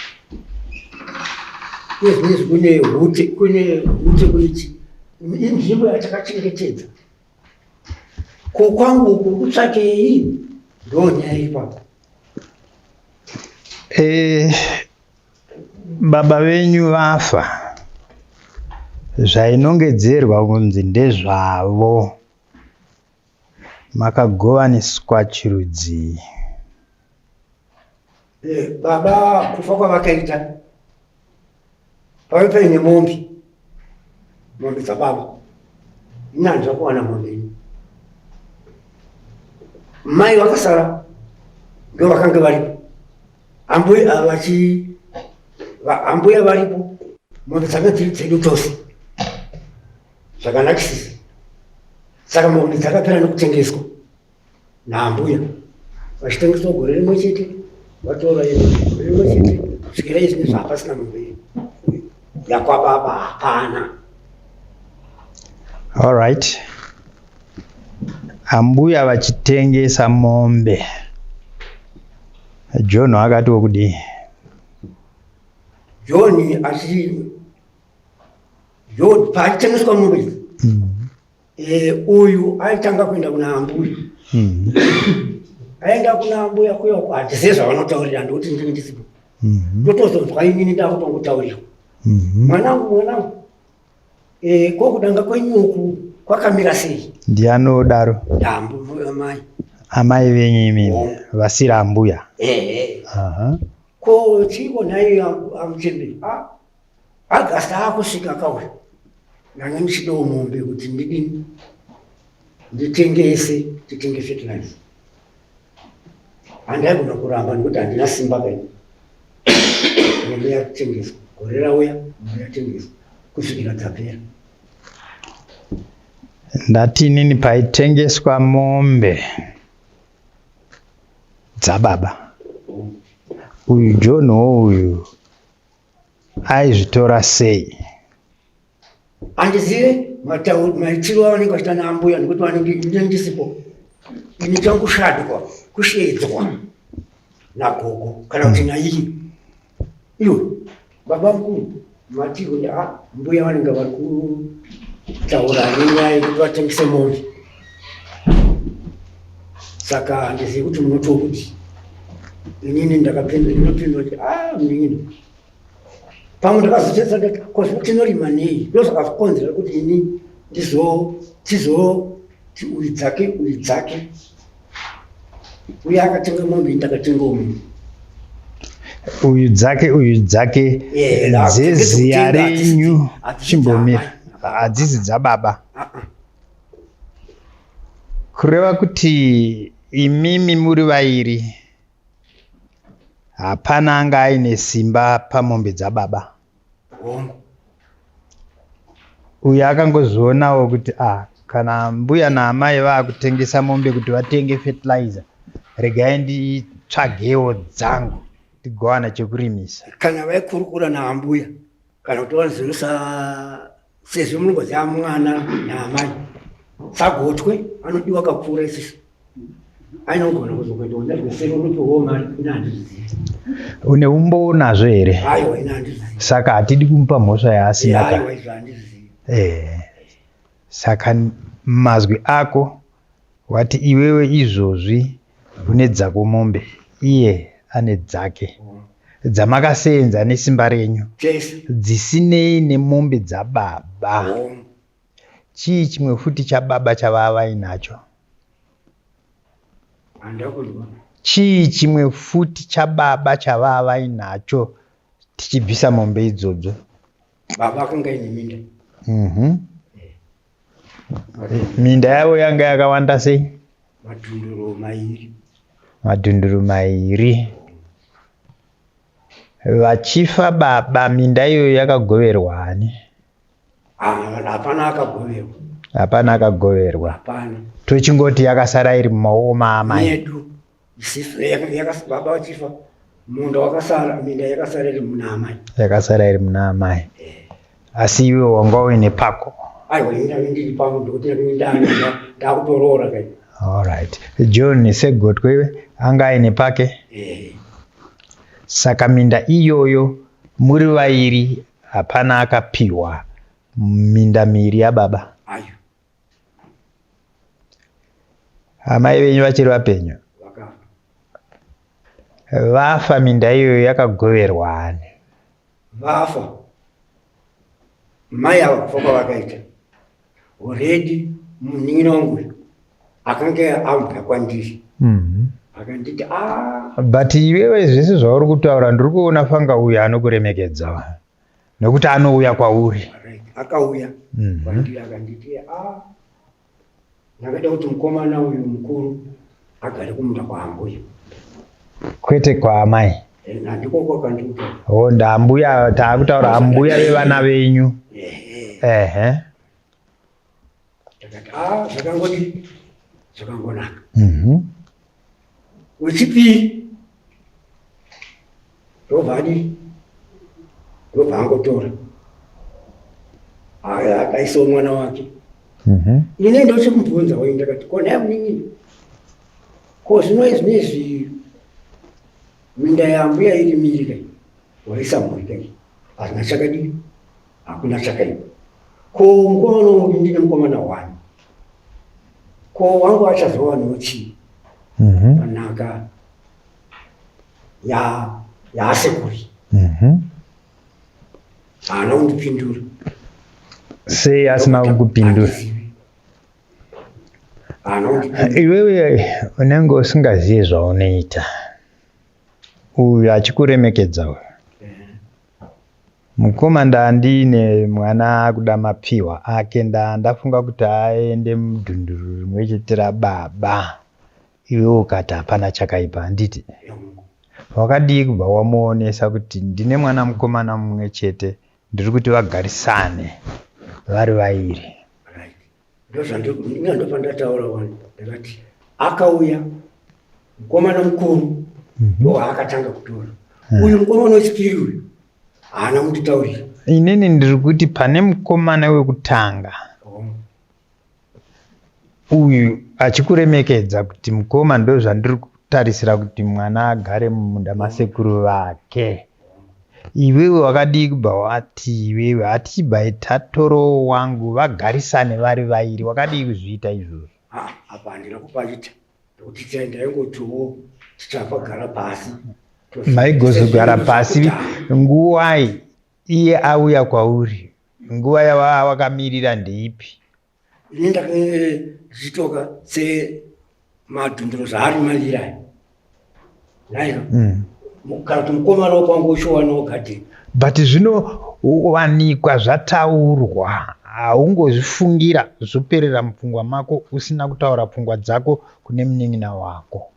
Izvinezvi kune hute, kune hute kune chii, inzvimbo yatakachengetedza. Ko kwangu uku kutsvakei? Ndo nyaya ipapo. Eh, baba venyu vafa zvainongedzerwa kunzi ndezvavo Makagovaniswa chirudzii? Eh, baba kufa kwavakaita pave paine mombe, mombe dzababa. Ini handina kuwana mombe ini. Mai vakasara ndo vakange varipo, ambuya vachi ambuya varipo, mombe dzanga dziri dzedu tose zvakanakisisa. Saka mombe dzakapera nekutengeswa naambuya, vachitengeswa gore rimwe chete, vatora gore rimwe chete kusvikira izvi zvapasina mombe yakwababa hapana. Alright, ambuya vachitengesa mombe, John akatiwo kudii? John achi John paachitengeswa mombe idzi eh, uyu aitanga kuenda kuna ambuya mm. Aenda kuna ambuya kuya uko handizive zvavanotaurira ndikuti ndinge ndisipo ndotozonzwa mm -hmm. Inini ndakutongotaurirwa mwanangu mwanangu eh, ko kudanga kwenyu uku kwakamira sei? Ndianodaro? Ndambu amai amai venyu imimi oh. Vasiri ambuya eh. Ko chiiko nhai amuchemberi? Ah, August aakusvika kauya ndanga ndichidawo mombe kuti ndidini nditengese titenge fertilizer. Handaigona kuramba nekuti handina simba kai. Mombe yatengeswa gore rauya, mombe yatengeswa kusvikira dzapera. Ndati inini paitengeswa mombe dzababa uyu John uyu aizvitora sei? Handizive maitiro avanenge vachiita naambuya nekuti vanenge ndinenge ndisipo. Ini changu kushadwa, kusheedzwa nagogo kana kuti naiye. Iwe baba mukuru mati kuti ah, mbuya vanenge vari kutaura nenyaya yekuti vatengese mombe. Saka handizivi kuti munotiwo kuti inini ndakapindura, ndinopindura kuti ah, munin'ina pamwe ndakazotetsa ndati ko zvino tinorima nei? Ndozvakakonzera kuti ini ndizo tizoti uyu dzake uyu dzake uye akatenga mombe ini ndakatengawo mombe. Uyu dzake uyu dzake dzeziya renyu chimbomira hadzisi dzababa. Kureva kuti imimi muri vairi hapana anga aine simba pamombe dzababa. Hongu. Uyu akangozvionawo kuti ah, kana mbuya naamai vaakutengesa mombe kuti vatenge fertilizer, regai nditsvagewo dzangu tigowana chekurimisa. Kana vaikurukura naambuya kana kuti vanozivisa sezvo munongoziva mwana naamai sagotwe anodiwa kakupfuura isisu ainogona kuzokuenda unyazveseri unopiwawo mari ina handizvizivi. Une umbowo nazvo here? Aiwa, ina handizvizivi. Saka hatidi kumupa mhosva yaasina ka. Aiwa, izvo handizvizivi. Eh. Saka mazwi ako wati iwewe izvozvi une dzako mombe iye ane dzake dzamakaseenza nesimba renyu dzisinei nemombe dzababa. Chii chimwe futi chababa chavava vainacho? Chii chimwe futi chababa chavava vainacho tichibvisa mombe idzodzo? Baba akanga aine minda. Minda yavo yanga yakawanda sei? Madhunduru mairi. Madhunduru mairi. Vachifa baba minda iyoyo yakagoverwa ani? Hapana akagoverwa. Hapana akagoverwa. Hapana. Tochingoti yakasara iri mumaoko maamai. Yedu. Isisu baba vachifa munda wakasara minda yakasara iri muna amai. Yakasara iri muna amai. Asi iwe wanga uine pako. Aiwa ini ndanga ndiri pangu ndokuti ndanga ndakutoroora kai. Alright. John segotwe iwe anga aine pake. Eh. Saka minda iyoyo muri vairi hapana akapiwa minda miiri yababa. Ayo. Amai venyu vachiri vapenyu? Vakafa. Vafa minda iyoyo yakagoverwa ani? Vafa. Mai ava kufa kwavakaita. Already munin'ina wangu uyu akanga ambwa kwandiri. Akanditi ah But iwewe zvese zvauri kutaura ndiri kuona fanga uyu anokuremekedza nekuti anouya kwauri. Right. Akauya kwandiri akanditi ah ndakada kuti mukomana uyu mukuru agare kumunda kwaambuya. Kwete kwaamai. Eh, Handiko kwakandiuta. Oh, ndaambuya taakutaura ambuya vevana venyu. Ehe. Ehe. Ndakati ah zvakangodi zvakangonaka. Wechipiri ndobva adi ndobva angotora aya akaisawo mwana wake. Ini ndochimubvunza wayi ndakati ko nhai munin'ina ko zvino izvinezvi minda yambuya iri miri kai waisa mhuri kai hazvina chakadii hakuna chakaipa ko mukomana wangu ndine mukomana wani ko wangu achazowanawo chii panhaka ya yaasekuri haana kundipindura. Sei asina kukupindura? Handizivi. Haana kundipindura. Iwewe unenge usingazivi zvaunoita. Uyu achikuremekedza uyu. Mukoma ndandiine mwana akuda mapfihwa ake ndafunga kuti aende mudhunduru rimwe chete rababa. Iwe ukati hapana chakaipa handiti? Wakadii kubva wamuonesa kuti ndine mwana mukomana mumwe chete ndiri kuti vagarisane vari vairi. Right. Ndozvandiri ndopandataura wani ndakati akauya mukomana mukuru ndowaakatanga kutora. Uyu mukomana wechipiri uyu haana kunditaurira. Inini ndiri kuti pane mukomana wekutanga uyu achikuremekedza kuti mukoma ndozvandiri kutarisira kuti mwana agare mumunda masekuru vake. Iwewe wakadii kubva wati iwewe hatichibva tatorowo wangu vagarisane vari vairi wakadii kuzviita izvozvo? Ah, apa handina kupaita nekuti ndaingotiwo tichapagara pasi. Maigozogara pasi nguwai iye auya kwauri nguva yava wakamirira ndeipi? Ini ndakange ndichitoka semadhunduro zvaari maviri aya naika kana kuti mukomana wekwangu uchiwanawo gadheni. But zvinowanikwa zvataurwa haungozvifungira zvoperera mupfungwa mako usina kutaura pfungwa dzako kune munin'ina wako.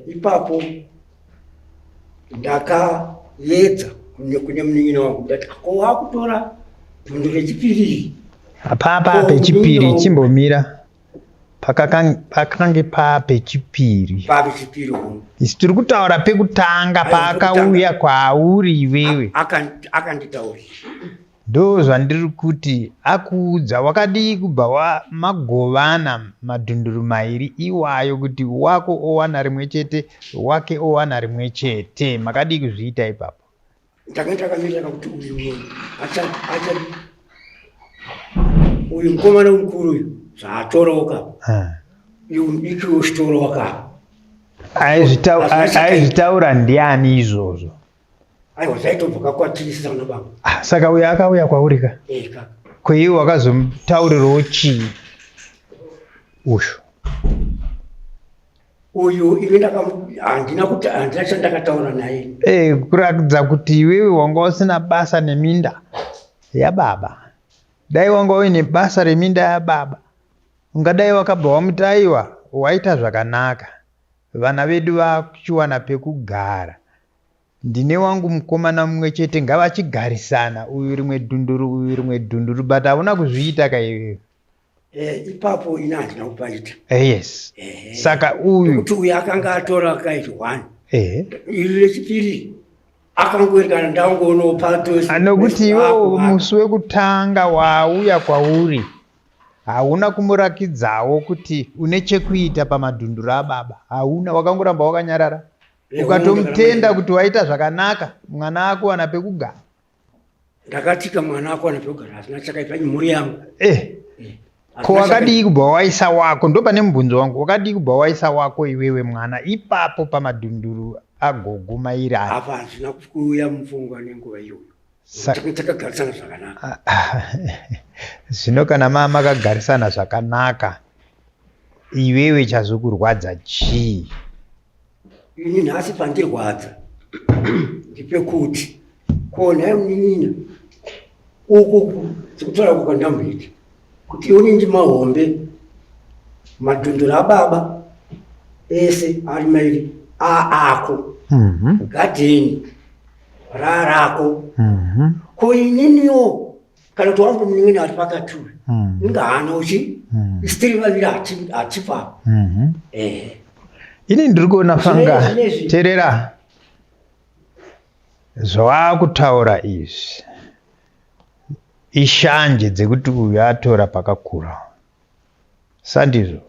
Ipapo ndakaedza kune munin'ina wangu ndati ko wakutora dhundu rechipiri iri. Papa pechipiri chimbomira pakange papechipiri. Papechipiri hongu. Isu tiri kutaura pekutanga paakauya kwauri iwewe. Akanditaurira. Ndo zvandiri kuti akuudza wakadii kubva magovana madhunduru mairi iwayo kuti wako owana rimwe chete wake owana rimwe chete makadii kuzviita ipapo? Ndanga ndakamirira kuti uyu acha uyu mukomana mukuru uyu zvaatorawo ka. Uyu mudiki wochitorawo ka. Aizvitaura ndiani izvozvo? Aiwa zvaitobva kakwatirisa sana baba. Ah, saka uyu akauya kwauri ka? Eh kaka. Ko iwe wakazomutaurirawo chii uyu? Uyu ini handina kuti handina chandakataura naye. Eh, kuratidza kuti iwewe wanga usina basa neminda yababa. Dai wanga uine basa reminda yababa, ungadai wakabva wamuti aiwa waita zvakanaka. Vana vedu vachiwana pekugara. Ndine wangu mukomana mumwe chete ngavachigarisana uyu rimwe dhunduru uyu rimwe dhunduru but hauna kuzviita ka iwewe. Ipapo ini handina kupaita. Yes. Saka uyu kuti uyu akanga atora akaiti one. Iri rechipiri akangoerekana ndangoonawo pato. Nokuti iwewe musi wekutanga wauya kwauri. Hauna kumurakidzawo kuti une chekuita pamadhunduru ababa. Hauna, wakangoramba wakanyarara. Ukatomutenda kuti waita zvakanaka, mwana akuwana pekugara. Ndakatika mwana akuwana pekugara, hazvina chakaipa, imhuri yangu. Eh. eh. Ko wakadii kubva waisa wako? Ndopane mubvunzo wangu. Wakadii kubva waisa wako iwewe mwana ipapo pamadhunduru agogo mairani? Apa hazvina kuuya mupfungwa nenguva iyoyo. Takagarisana zvakanaka. Zvino kana maa makagarisana zvakanaka, iwewe chazokurwadza chii? Ini nhasi pandirwadza ndepekuti ko nhai munin'ina uku sekutaura uku kwandamboita kuti ione ndimahombe madhunduru ababa ese ari mairi aako gadheni rarako ko ininiwo kana kuti wangu munin'ina ari pakati uyu inga haana uchi isu tiri vaviri hatipa eh. Ini ndiri kuona fanga terera zvawakutaura izvi ishanje dzekuti uyu atora pakakura sandizvo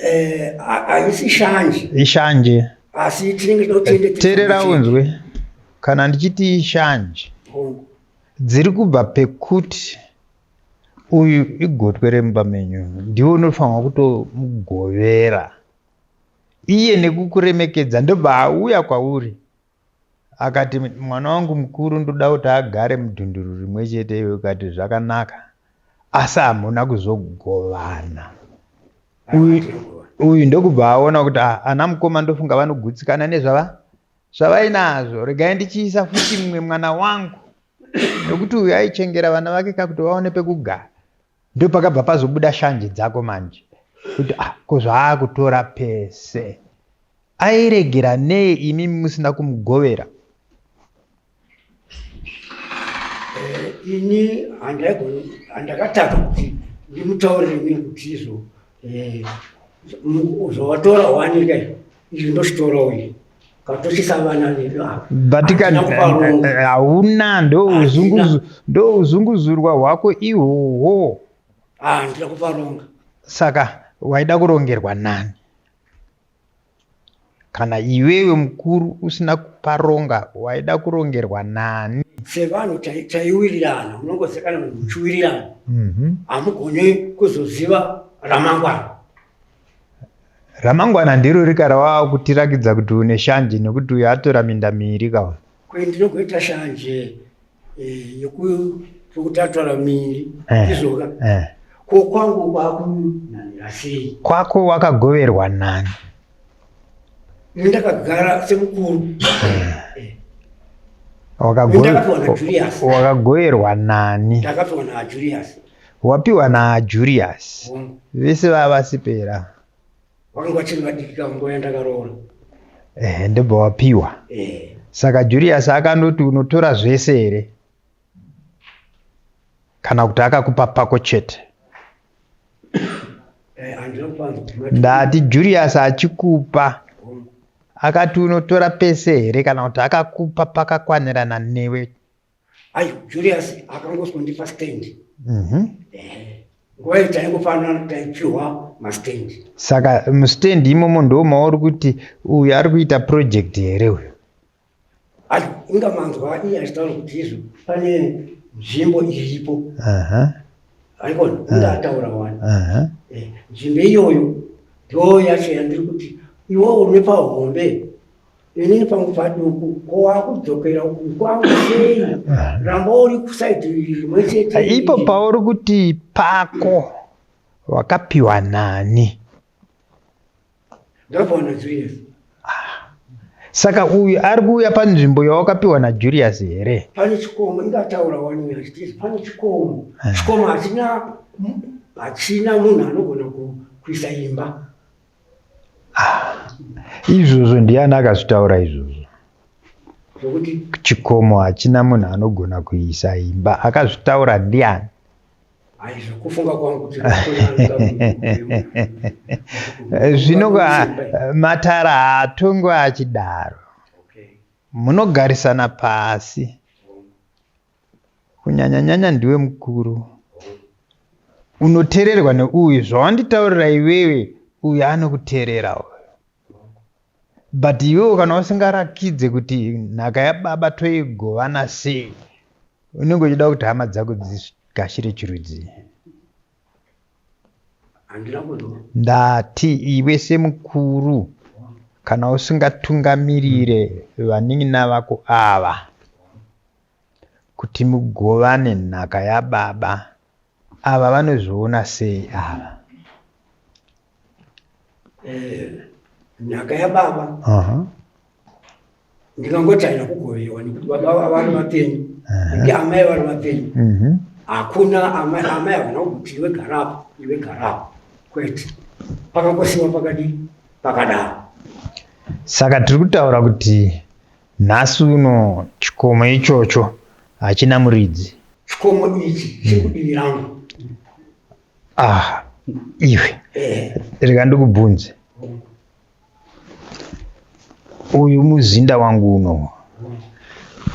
eh, haisi shanje ishanje asi tinenge tinotende terera unzwe kana ndichiti ishanje dziri kubva pekuti uyu igotwe remumba menyu ndiwe unofanirwa kutomugovera iye nekukuremekedza ndobva auya kwauri Akati, Mwana wangu mukuru ndoda kuti agare mudhunduru rimwe chete iwe ukati zvakanaka asi hamuna kuzogovana. Uyu, uyu ndokubva aona kuti ah, ana mukoma ndofunga vanogutsikana nezvava zvavainazvo regai ndichiisa futi mumwe mwana wangu nekuti uyu aichengera vana vake kakuti vaone pekugara ndopakabva pazobuda shanje dzako manje kuti ah, ko zvaakutora pese Airegera nei imi musina kumugovera? Eh, ini handakataka kuti ndimutaurire ini kuti izvo eh, zvawatora wanika izvi ndozvitorawo ini katochisa vana vedu ava but eh, hauna ndouzunguzurwa hwako ihwohwo handina kuparonga saka waida kurongerwa nani Kana iwewe mukuru usina kuparonga waida kurongerwa nani? Sevanhu taiwirirana, munongoziva kana munhu muchiwirirana mhm. hamugone kuzoziva ramangwana. Ramangwana ndiro rika rawava kutirakidza kuti une shanje nekuti uyo atora minda miiri kawa. Kwe ndinogoita shanje eh, yokuti atora miiri eh, izvoka eh. Ko kwangu kwakunanira sei? Kwako wakagoverwa nani? Ini ndakagara semukuru. Wakagoverwa nani? Ndakapiwa naJulius. Wapiwa naJulius. Vese vava vasipera. Vakanga vachiri vadiki kanguva yandakaroora. Eh, ndobva wapiwa. Eh. Saka Julius akandoti unotora zvese here? Kana kuti akakupa pako chete? Eh, Ndati Julius achikupa akati unotora pese here kana kuti akakupa pakakwanirana newe? Ayo Julius akangosondipa stand. Mhm. Eh, nguva iyo taingofanana taipiwa mastand. Saka mustand imomo ndo mauri kuti uyu ari kuita project here uyu? Ayo inga manzwa iye achitaura kuti izvo pane nzvimbo iripo. Aikona inga ataura wani. Eh, nzvimbo iyoyo ndo yacho yandiri kuti iwewe une pahombe Inini pangu paduku ko wakudzokera kwangu sei? Ramba uri kusaidi rimwe chete. Ipo pauri kuti pako wakapiwa nani? Ndakapiwa naJulius. Ah. Saka uyu ari kuuya panzvimbo yawakapiwa naJulius here? Pane chikomo ingataura wani achiti pane chikomo. Eh. Chikomo hachina hachina munhu anogona kuisa imba. Ah, izvozvo ndiani akazvitaura izvozvo? Chikomo hachina munhu anogona kuisa imba. Akazvitaura ndiani? Zvino matara haatongwe achidaro. Munogarisana pasi. Kunyanya-nyanya ndiwe mukuru. Unoteererwa neuyu zvawanditaurira iwewe uyu anokuteerera uyu. But iwewe kana usingarakidze kuti nhaka yababa toigovana sei unenge uchida kuti hama dzako dzigashire chirudzii? Ndati iwe semukuru kana usingatungamirire vanin'ina vako ava kuti mugovane nhaka yababa ava vanozviona sei ava? Eh, nhaka yababa ndikangoti haina kugovewa nekuti baba vari vapenyu nekuti amai vari vapenyu mhm. hakuna amai amai havana kuti iwe garapo iwe garapo kwete pakangosiwa pakadii pakadaro saka tiri kutaura kuti nhasi uno chikomo ichocho hachina muridzi chikomo ichi chiri kudivi rangu ah iwe eh. rega ndikubvunze Uyu muzinda wangu uno.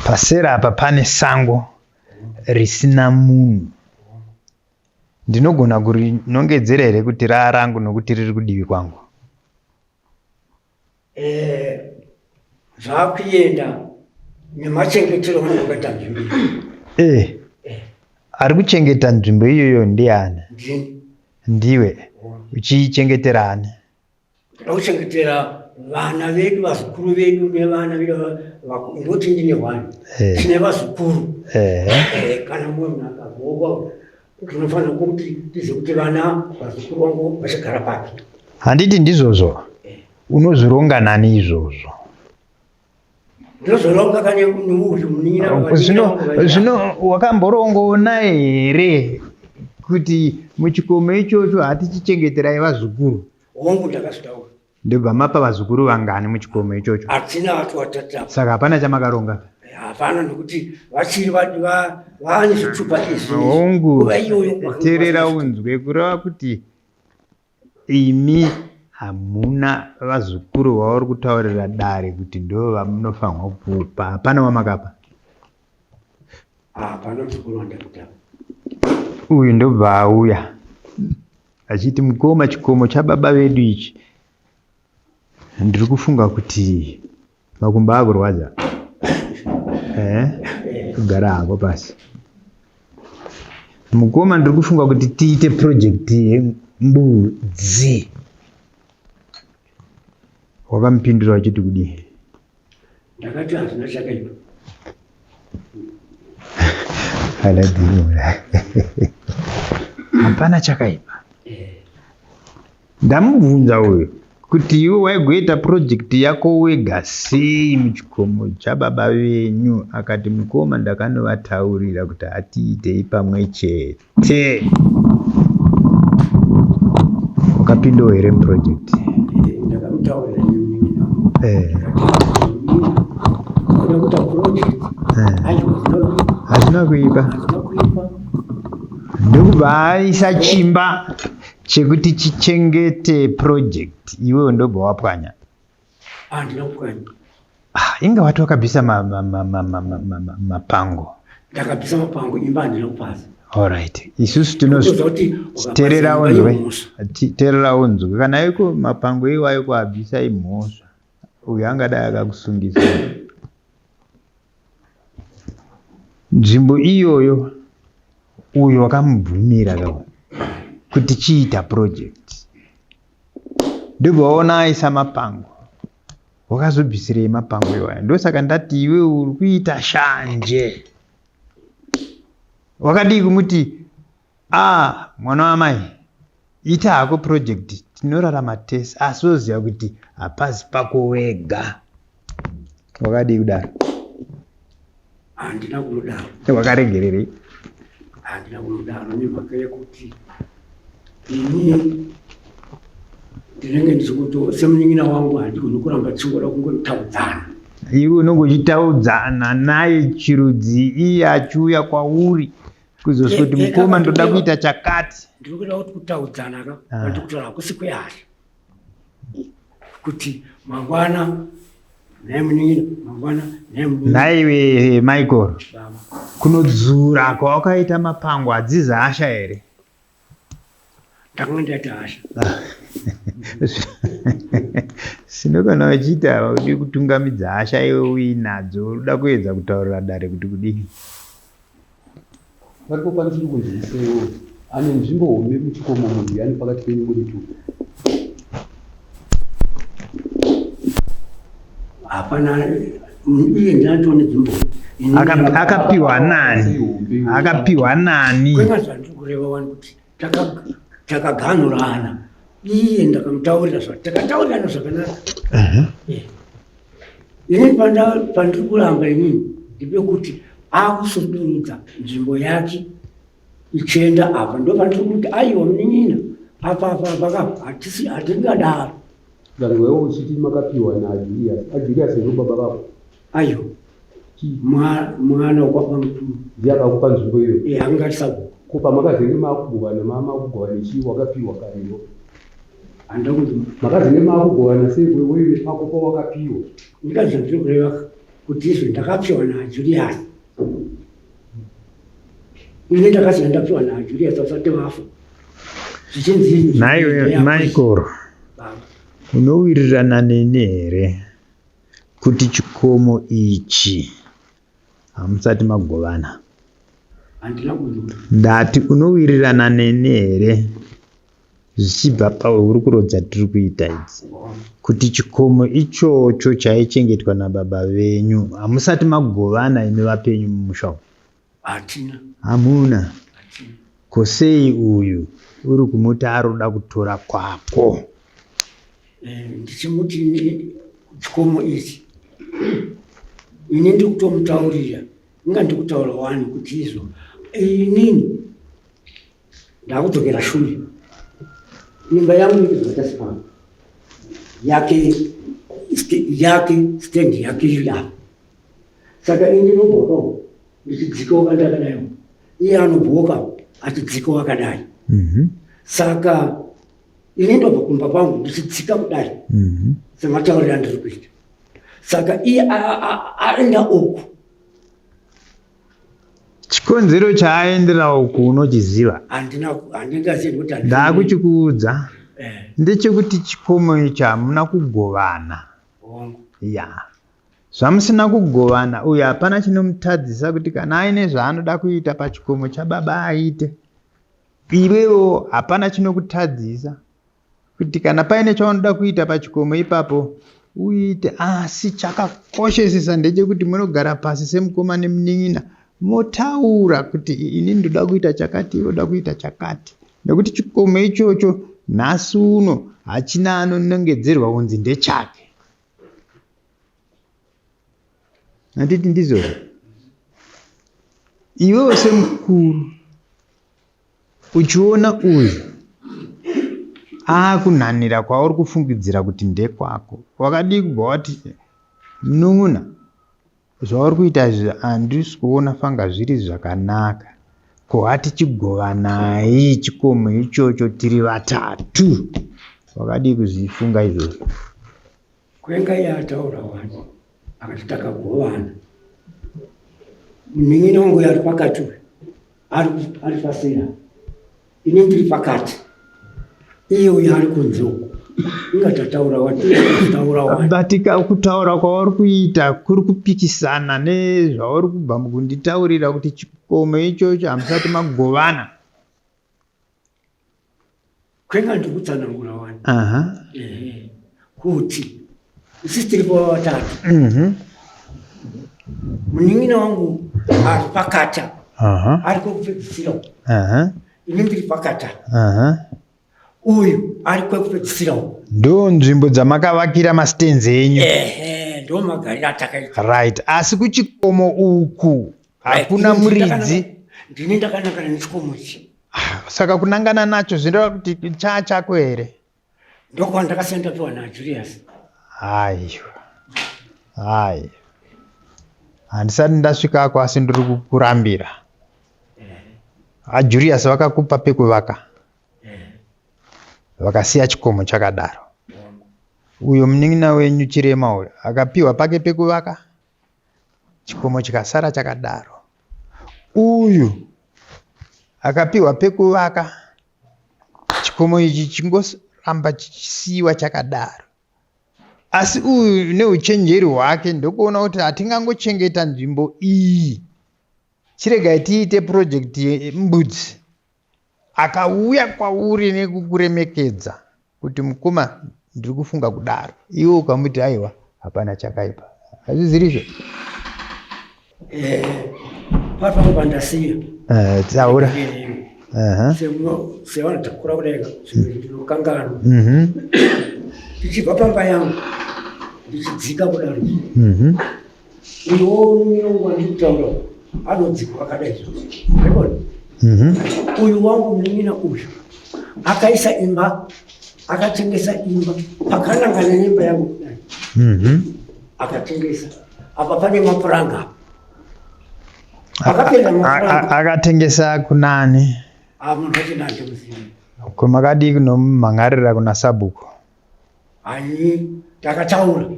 Paseri apa pane sango risina munhu. Ndinogona kurinongedzera here kuti raarangu nokuti riri kudivi kwangu? Eh, zvakuenda nemachengetero anenge akaita nzvimbo eh, eh. Ari kuchengeta nzvimbo iyoyo ndiani? Ndiwe. Uchiichengetera ani? Toda kuchengetera vana vedu, vazukuru vedu nevana vedu ndoti ndine hwani eh. tine vazukuru eh. Eh, kana mumwe munhu akagogwa tinofanira kuti tizive kuti vana vazukuru vangu vachagara papi. Handiti ndizvozvo? Unozvironga nani izvozvo? Ndinozoronga kane neuyu munin'ina. Zvino zvino wakamborongoona here kuti muchikomo ichocho hatichichengeterai vazukuru? Hongu ndakazvitaura. Ndobva mapa vazukuru vangani muchikomo ichocho? Hatina wati watata. Saka hapana chamakaronga? Hapana nekuti vachiri vaane zvitupa izvi. Hongu. Teerera unzwe kureva kuti Imi hamuna vazukuru vauri kutaurira dare kuti ndo vamunofanirwa kupa. Hapana wamakapa. Hapana muzukuru wandakutapa. Uyu ndobva auya achiti mukoma chikomo chababa vedu ichi ndiri kufunga kuti Makumbo akurwadza. Eh? Kugara hako pasi. Mukoma ndiri kufunga kuti tiite project yembudzi. Wakamupindura uchiti kudii? Ndakati hazvina chakaipa. Aladimura. Hapana chakaipa. Eh. Ndamubvunza uyu kuti iwe waigoita project yako wega sei muchikomo chababa venyu akati mukoma ndakanovataurira kuti hatiitei pamwe chete. Wakapindawo here muproject? Ndakamutaurira eh. Hazvina kuipa. Ndokubva aisa chimba chekuti chichengete project iwewe ndobva wapwanya. Handina kupwanya. Ah, inga wati wakabvisa mapango. Ndakabvisa mapango, imba handina kupaza. Alright. Isusu tinoterera unzwe. Terera unzwe. Kana iko mapango iwayo kuabvisa imhosva. Uyu angadai akakusungisa. Nzvimbo iyoyo uyo wakamubvumira ka kuti chiita project ndobva waona aisa mapango wakazobvisirei mapango iwaya ndosaka ndati iwe uri kuita shanje wakadii kumuti Ah mwana wamai ita hako project tinorarama tese asi woziva kuti hapazi pako wega. Wakadii kudaro? Handina kumudaro. Wakaregererei? Handina kumudaro nemhaka yekuti ini ndinenge ndichikuto semunin'ina wangu handigoni kuramba tichingoda kungotaudzana. Iwe unenge uchitaudzana naye chirudzi iye achiuya kwauri kuzoswa kuti eh, eh, mukoma ndoda kuita chakati ndiri kuda kuti kutaudzana ka ah. ndiri kutaura hakusi kwehasha kuti mangwana Nhai munin'ina mangwana nhai munin'ina. Nhaiwe Michael, Baba. kunodzura kwawakaita mapango hadzizi hasha here? Ndakanga ndaita hasha. Sino kana uchiita udi kutungamidza hasha iwe uinadzo unoda kuedza kutaurira dare kuti kudii? Paripo pandiri kunzwisewo ane nzvimbo hombe muchikomo munhu yani pakati penyu muri tu. Hapana iye ndinatone nzvimbo. Akapiwa nani? Akapiwa nani? Kwenga zvandiri kureva wani kuti takaganhurana. Iye ndakamutaurira zva takataurirana zvakanaka. Ini pandiri kuramba inini ndepekuti akusudurudza nzvimbo yake ichienda apa ndopandiri kuti aiwa munin'ina apa apa apa ka hatisi hatingadaro. Vanhu wewe uchiti makapiwa naJulius. AJulius ndo baba vako. Aiwa. Mwana wakwaba mukuru. Ndiye akakupa nzvimbo iyo. Eh, anga ari sabhuku. Ko pamakazenge makugovana makugovana chii wakapiwa kareyo? Handina kunzi Makazenge makugovana sei wewe pako pawakapiwa? Ndikazi ndiri kureva kuti izvo ndakapiwa naJulius. Ini ndakasiya ndapiwa naJulius vasati vafa. Zvichinzi Nhaiwe Michael, unowirirana neni here kuti chikomo ichi hamusati magovana? Handina kunzwa. Ndati unowirirana neni here zvichibva pahurukuro dzatiri kuita idzi kuti chikomo ichocho chaichengetwa nababa venyu hamusati magovana imi vapenyu mumusha umu? Hatina. Hamuna. Hatina. Ko sei uyu uri kumuti aroda kutora kwako? Ndichimuti chikomo ichi ini ndiri kutomutaurira inga ndiri kutaura wani kuti izvo inini ndakudzokera shure imba yangu iri pano yake yake stand yake iri apa saka ini ndinobhokawo ndichidzikawo kandakadaiwo iye anobhoka achidzikawo akadai. Saka ini ndobva kumba kwangu ndichidzika kudai sematauriro andiri kuita saka iye aenda uku. Chikonzero chaaendera uku unochiziva? Handingazivi kuti Ndakuchikuudza. Ndechekuti chikomo ichi hamuna kugovana. Ya. Zvamusina kugovana uyu hapana chinomutadzisa kuti kana aine zvaanoda kuita pachikomo chababa aite. Iwewo hapana chinokutadzisa kuti kana paine chaunoda kuita pachikomo ipapo uite, asi chakakoshesesa ndechekuti munogara pasi semukoma nemunin'ina motaura kuti ini ndoda kuita chakati, iwe unoda kuita chakati, nekuti chikomo ichocho nhasi uno hachina anonongedzerwa kunzi ndechake. Handiti ndizvozvo? Iwewo semukuru uchiona uyu aakunhanira kwauri kufungidzira kuti ndekwako, wakadii kubva wati munun'una zvauri kuita izvi handisi kuona fanga zviri zvakanaka, ko hatichigovanai chikomo ichocho tiri vatatu? Wakadii kuzvifunga izvozvo? Kwenga iye ataura wani akati takagovana. Munin'ina wangu ari pakati uyu ari pasina, ini ndiri pakati, iye uyu ari kunze uku. Inga tataura wani, taura wani. But kutaura kwauri kuita kuri kupikisana nezvauri kubva mukunditaurira kuti chikomo ichocho hamusati magovana. Kwenga ndikutsanangura wani. Kuti isusu tiripo vatatu. Munin'ina wangu ari pakati ari kwekupedzisira. Ini ndiri pakati. Uyu ari kwekupedzisira. Ndo nzvimbo dzamakavakira mastenzi enyu. Ehe, ndo magariro atakaita. Right, asi kuchikomo uku hakuna muridzi. Ndini ndakanangana nechikomo ichi. Saka kunangana nacho zvinoreva kuti chaa chako here? Ndokwandakasiya ndapiwa naJulius. Aiwa, aiwa, handisati ndasvikako asi ndiri kukurambira. AJulius vakakupa pekuvaka, vakasiya chikomo chakadaro. Uyo munin'ina wenyu chirema uyo akapiwa pake pekuvaka, chikomo chikasara chakadaro. Uyu akapiwa pekuvaka, chikomo ichi chingoramba chichisiyiwa chakadaro. Asi uyu neuchenjeri hwake ndokuona kuti hatingangochengeta nzvimbo iyi, chiregai tiite purojekiti yembudzi. Akauya kwauri nekukuremekedza kuti mukoma ndiri kufunga kudaro, iwe ukamuti aiwa hapana chakaipa. Hazvizirizvo? Eh, pari pandasiya. Eh, taura. Sevanhu takura kudai zvimwe ndinokanganwa. Ndichibva pamba yangu ndichidzika kudaro. Uyo munin'ina wandiri kutaura anodzikwa akadai izvo. Maibona? Uyu wangu munin'ina uyu akaisa imba, akatengesa imba pakanangana neimba yangu kudai. Akatengesa. Apa pane mapuranga apa. Akapinda mapuranga. Akatengesa kunani? Ah, munhu wacho ndandimuzivi. Ko makadii kunomhan'arira kuna sabhuku? Hayi, takataura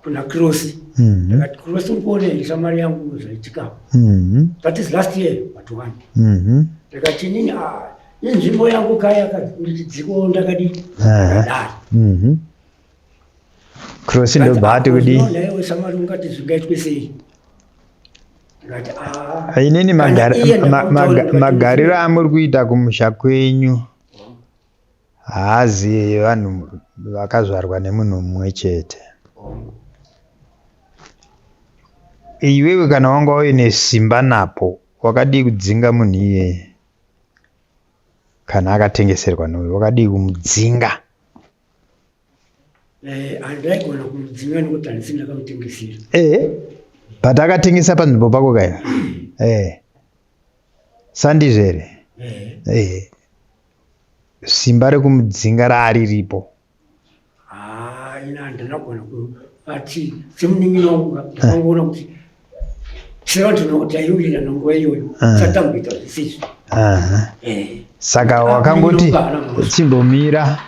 kuna Krosi. Ndakati Krosi uri kuona here shamwari yangu zvaitika. That is last year but one. Ndakati inini ah, inzvimbo yangu kaya ndichidziko ndakadii? Ndakadaro. Krosi ndobva ati kudii? Nhaiwe shamwari ungati zvingaitwe sei? Ndikati ah. Inini Kana iye ndakamutaurira ndikati, magariro amuri kuita kumusha kwenyu haazi evanhu vakazvarwa nemunhu mumwe chete. Iwewe kana wanga uine simba napo wakadii kudzinga munhu iyeye? Kana akatengeserwa neuyu wakadii kumudzinga? Eh, handaigona kumudzinga nekuti handisi ndakamutengesera. Eh, but akatengesa panzvimbo pako kaya. Eh. Sandizvo here? Eh. Eh. Simba rekumudzinga raariripo. Ah, ini handina kugona but semunin'ina wangu ndakangoona kuti sevanhu taiwirirana nguva iyoyo satamboita zvisizvo. Eh. Saka wakangoti chimbomira,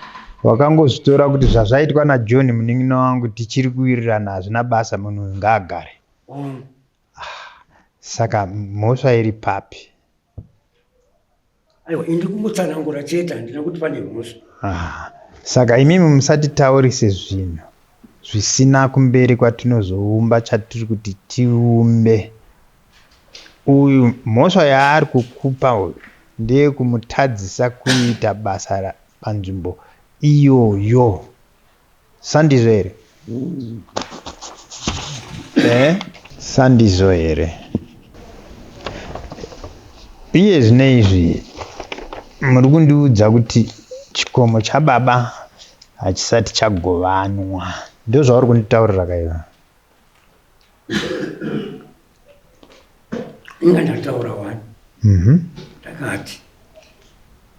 wakangozvitora kuti zvazvaitwa naJohn munin'ina wangu tichiri kuwirirana hazvina basa, munhu uyu ngaagare. Saka mhosva iri papi? Aiwa, ini kungotsanangura chete, handina kuti pane mhosva. Ah, saka imimi musatitaurise zvinhu zvisina kumberi kwatinozoumba chatiri kuti tiumbe. Uyu mhosva yaari kukupa uyu ndeyekumutadzisa kuita basa panzvimbo iyoyo. Sandizvo here? Eh? Sandizvo here? Iye zvino izvi muri kundiudza kuti chikomo chababa hachisati chagovanwa. Ndozvauri kunditaurira kaiva? Inga ndataura wani. Ndakati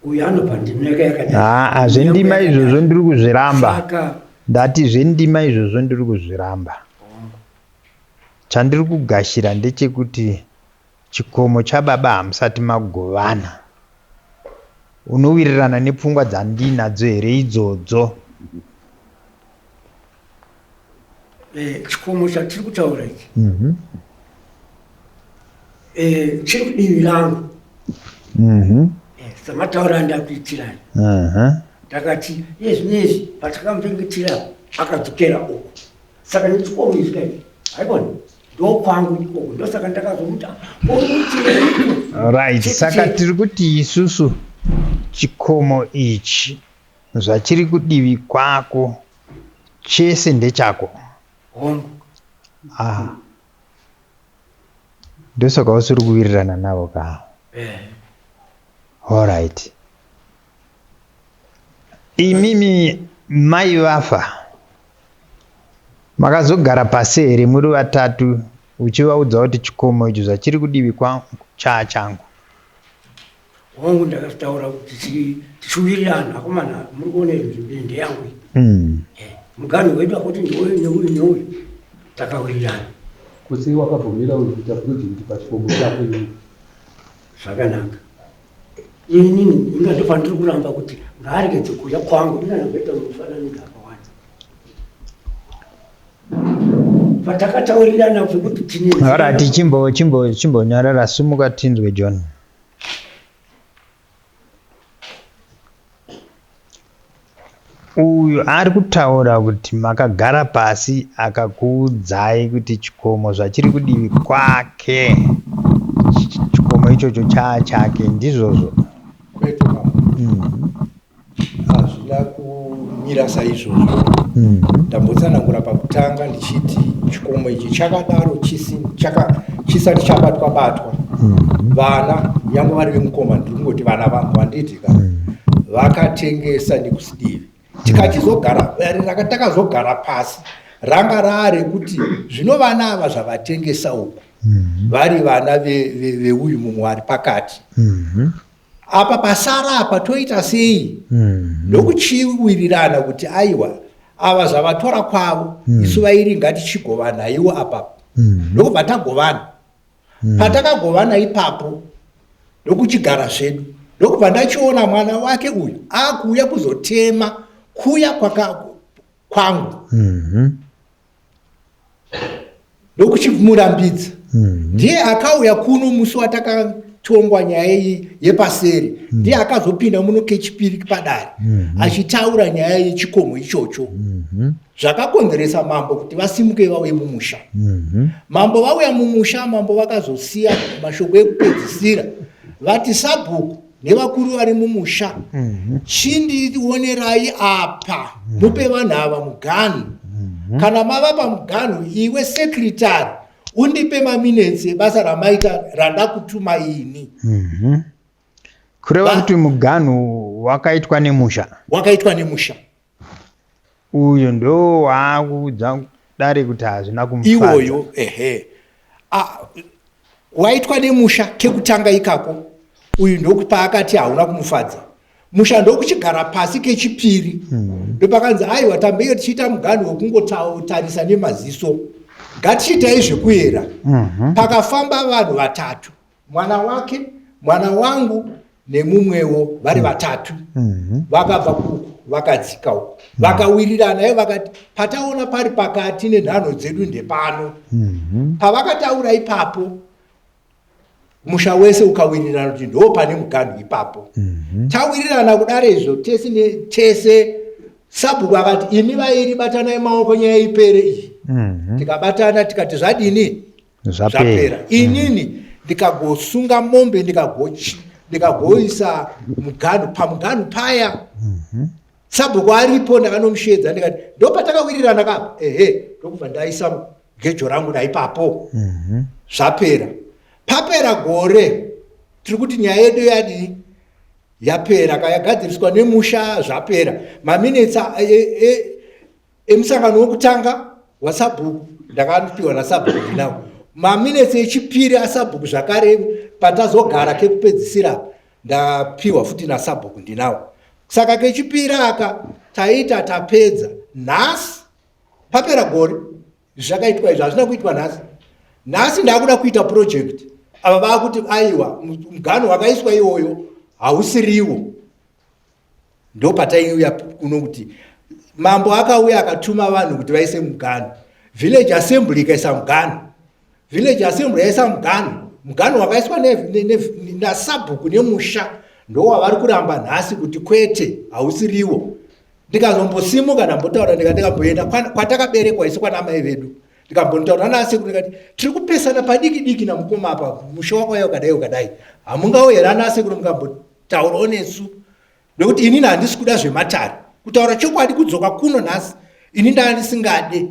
uyu anobva ndima yake yakadai. Haa, zvendima izvozvo ndiri kuzviramba. Saka Ndati zvendima izvozvo ndiri kuzviramba. Chandiri kugashira ndechekuti chikomo chababa hamusati magovana. Unowirirana nepfungwa dzandinadzo here idzodzo? Eh, chikomo chatiri kutaura ichi eh, chiri kudivi langu. Eh, samataura andakuitirai. Ndakati iye zvinezvi patakamupengutira akadzokera uko, saka nechikomo ichi kai haikona ndokwangu ikoko, ndosaka ndakazomuti urikuitireiko. Right, Chete saka chete. tiri kuti isusu chikomo ichi zvachiri kudivi kwako chese ndechako. Hongu. Ah. Ndosaka usiri kuwirirana navo ka. Eh. Alright. Imimi mai vafa makazogara pasi here muri vatatu uchivaudza kuti chikomo icho zvachiri kudivi kwangu chaa changu? Hongu, ndakataura kuti tichiwirirana, akomana muri kuona iyi nzvimbo iyi ndeyangu iyi. Muganhu wedu akuti ndeuyu neuyu neuyu, takawirirana. Kose wakabvumira uyu kuita project pachikomo chako iwe. Zvakanaka. Inini inga ndopandiri kuramba kuti ngaaregedze kuuya kwangu, inga ndamboita mufananidzo akawanda. Patakataurirana pekuti tine Alright, chimbo chimbo chimbonyarara sumuka tinzwe John. Uyu ari kutaura kuti makagara pasi akakuudzai kuti chikomo zvachiri kudivi kwake chikomo ichocho chaa chake ndizvozvo. Kwete baba. Hazvina kumira saizvozvo. Ndambotsanangura pakutanga ndichiti chikomo ichi chakadaro chisati chabatwa batwa. Vana nyange vari vemukoma ndiri kungoti vana vangu handiti ka vakatengesa nekusidivi tikachizogara takazogara pasi ranga raarekuti zvino vana ava zvavatengesa uku vari vana veuyu mumwe ari pakati apa pasara apa toita sei ndokuchiwirirana kuti aiwa ava zvavatora kwavo isu vairi ngatichigovanaiwo apa ndokubva tagovana patakagovana ipapo ndokuchigara zvedu ndokubva ndachiona mwana wake uyu akuuya kuzotema kuya kwaka kwangu ndokuchimurambidza ndiye akauya kuno musi watakatongwa nyaya iyi yepaseri ndiye akazopinda muno kechipiri padare achitaura nyaya yechikomo ichocho zvakakonzeresa mambo kuti vasimuke vauye mumusha mambo vauya mumusha mambo vakazosiya mashoko ekupedzisira vati sabhuku nevakuru vari mumusha chindionerai apa mupe vanhu ava muganhu kana mavapa muganhu iwe secretary undipe maminetsi ebasa ramaita randakutuma ini Kureva kuti muganhu wakaitwa nemusha. Wakaitwa nemusha. Uyu ndo waakuudza dare kuti hazvina kumufadza. Iwoyo ehe. Waitwa nemusha kekutanga ikako uyu ndokupaakati hauna kumufadza musha ndokuchigara pasi kechipiri ndopakanzi aiwa tambenge tichiita muganhu wekungotarisa nemaziso ngatichiitai zvekuyera pakafamba vanhu vatatu mwana wake mwana wangu nemumwewo vari vatatu vakabva kuku vakadzika uku vakawirirana ivo vakati pataona pari pakati nenhanho dzedu ndepano pavakataura ipapo musha wese ukawirirana kuti ndo pane muganhu ipapo tawirirana kudaro izvo tese tese sabhuku akati imi vairi batanai maoko nyaya ipere iyi tikabatana tikati zvadini Zvapera. Inini ndikagosunga mombe ndikagoisa muganhu pamuganhu paya sabhuku aripo ndakanomushedza ndikati ndopatakawirirana kapa ehe ndokubva ndaisa gejo rangu naipapo zvapera papera gore tiri kuti nyaya yedu yadii yapera kayagadziriswa nemusha zvapera maminetsi emusangano wekutanga wasabhuku ndakapiwa nasabhuku ndinawo maminetsi echipiri asabhuku zvakare patazogara kekupedzisira ndapiwa futi nasabhuku ndinawo saka kechipiri aka taita tapedza nhasi papera gore zvakaitwa izvi hazvina kuitwa nhasi nhasi ndakuda kuita project ava vakuti aiwa muganho wakaiswa iwoyo hausiriwo Ndopataiuya kuno kuti mambo akauya akatuma vanhu kuti vaise muganhu village assembly ikaisa muganhu village assembly yaisa muganhu muganhu wakaiswa nasabhuku nemusha ndowavari kuramba nhasi kuti kwete hausiriwo ndikazombosimuka ndambotaura ndika ndikamboenda kwatakaberekwa isu kwana amai vedu ndikambotaura nasekuru ndikati tiri kupesana padiki diki namukoma apa musha wakauya ukadai ukadai hamungauye here ana sekuru mukambotaurawo nesu nekuti inini handisi kuda zvematare kutaura chokwadi kudzoka kuno nhasi ini ndaa ndisingade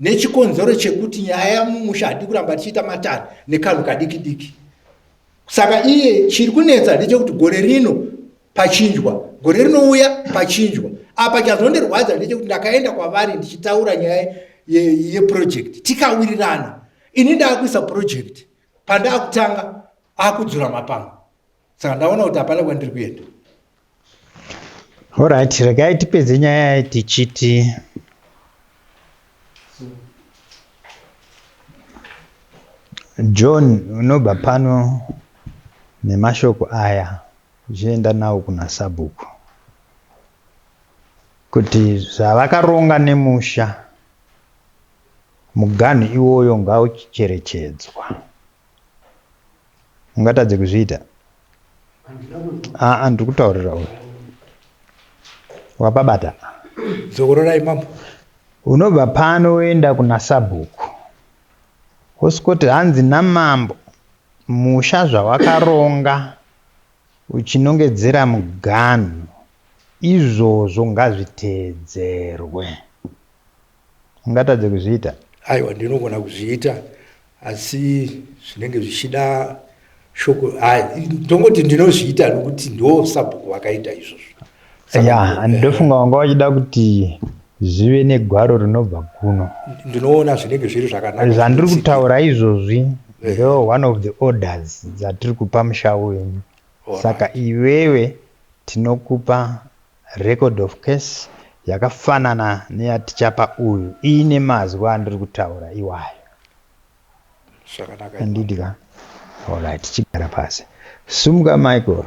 nechikonzero chekuti nyaya mumusha hadi kuramba tichiita matare nekanhu kadiki diki saka iye chiri kunetsa ndechekuti gore rino pachinjwa gore rinouya pachinjwa apa chazondirwadza ndechekuti ndakaenda kwavari ndichitaura nyaya yeproject ye tikawirirana ini ndaakuisa project pandaakutanga akudzura mapango saka ndaona kuti hapana kwandiri kuenda. Alright, regai tipedze nyaya tichiti John unobva pano nemashoko aya uchienda nawo kuna sabhuku kuti zvavakaronga nemusha. Muganhu iwoyo ngauchicherechedzwa. Ungatadze kuzviita? Aa, ndiri kutaurira uyu. Wapabata? Dzokororai mambo. Unobva pano woenda kuna sabhuku. Wosvikoti hanzi namambo musha zvawakaronga uchinongedzera muganhu izvozvo ngazviteedzerwe. Ungatadze kuzviita? Aiwa, ndinogona kuzviita asi zvinenge zvichida shoko. Hai, ndongoti ndinozviita nokuti ndo sabhuku vakaita izvozvo. Ya, ndofunga wanga wachida kuti zvive negwaro rinobva kuno. Ndinoona zvinenge zviri zvakanaka. Zvandiri kutaura izvozvi ndo one of the orders dzatiri kupa musha wenyu. Saka iwewe tinokupa record of case yakafanana neyatichapa uyu iine mazwi andiri kutaura iwayo. Zvakanaka. Handiti ka? Alright, chigara pasi. Sumuka Michael.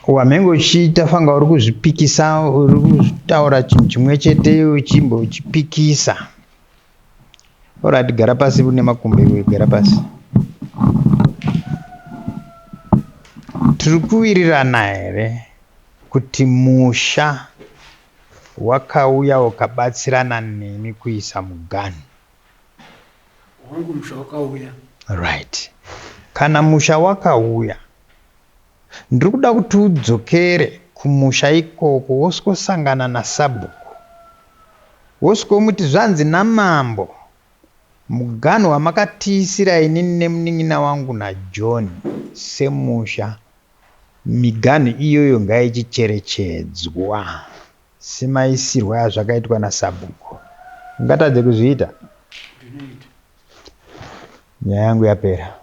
Wamhenge uchiita fanga uri kuzvipikisa, uri kutaura chinhu chimwe chete uchimbo uchipikisa. Alright, gara pasi une makumbo iwe, gara pasi. Tiri kuwirirana here kuti musha wakauya ukabatsirana nemi kuisa muganhu? Wangu musha wakauya. Right. Kana musha wakauya, ndiri kuda kuti udzokere kumusha ikoko wosvikosangana nasabhuku. Wosvikomuti zvanzi namambo, muganhu wamakatiisira inini nemunin'ina wangu naJohn semusha, miganhu iyoyo ngaichicherechedzwa semaisirwo azvakaitwa nasabhuku. Ungatadze kuzviita? Ndinoita. Nyaya yangu yapera.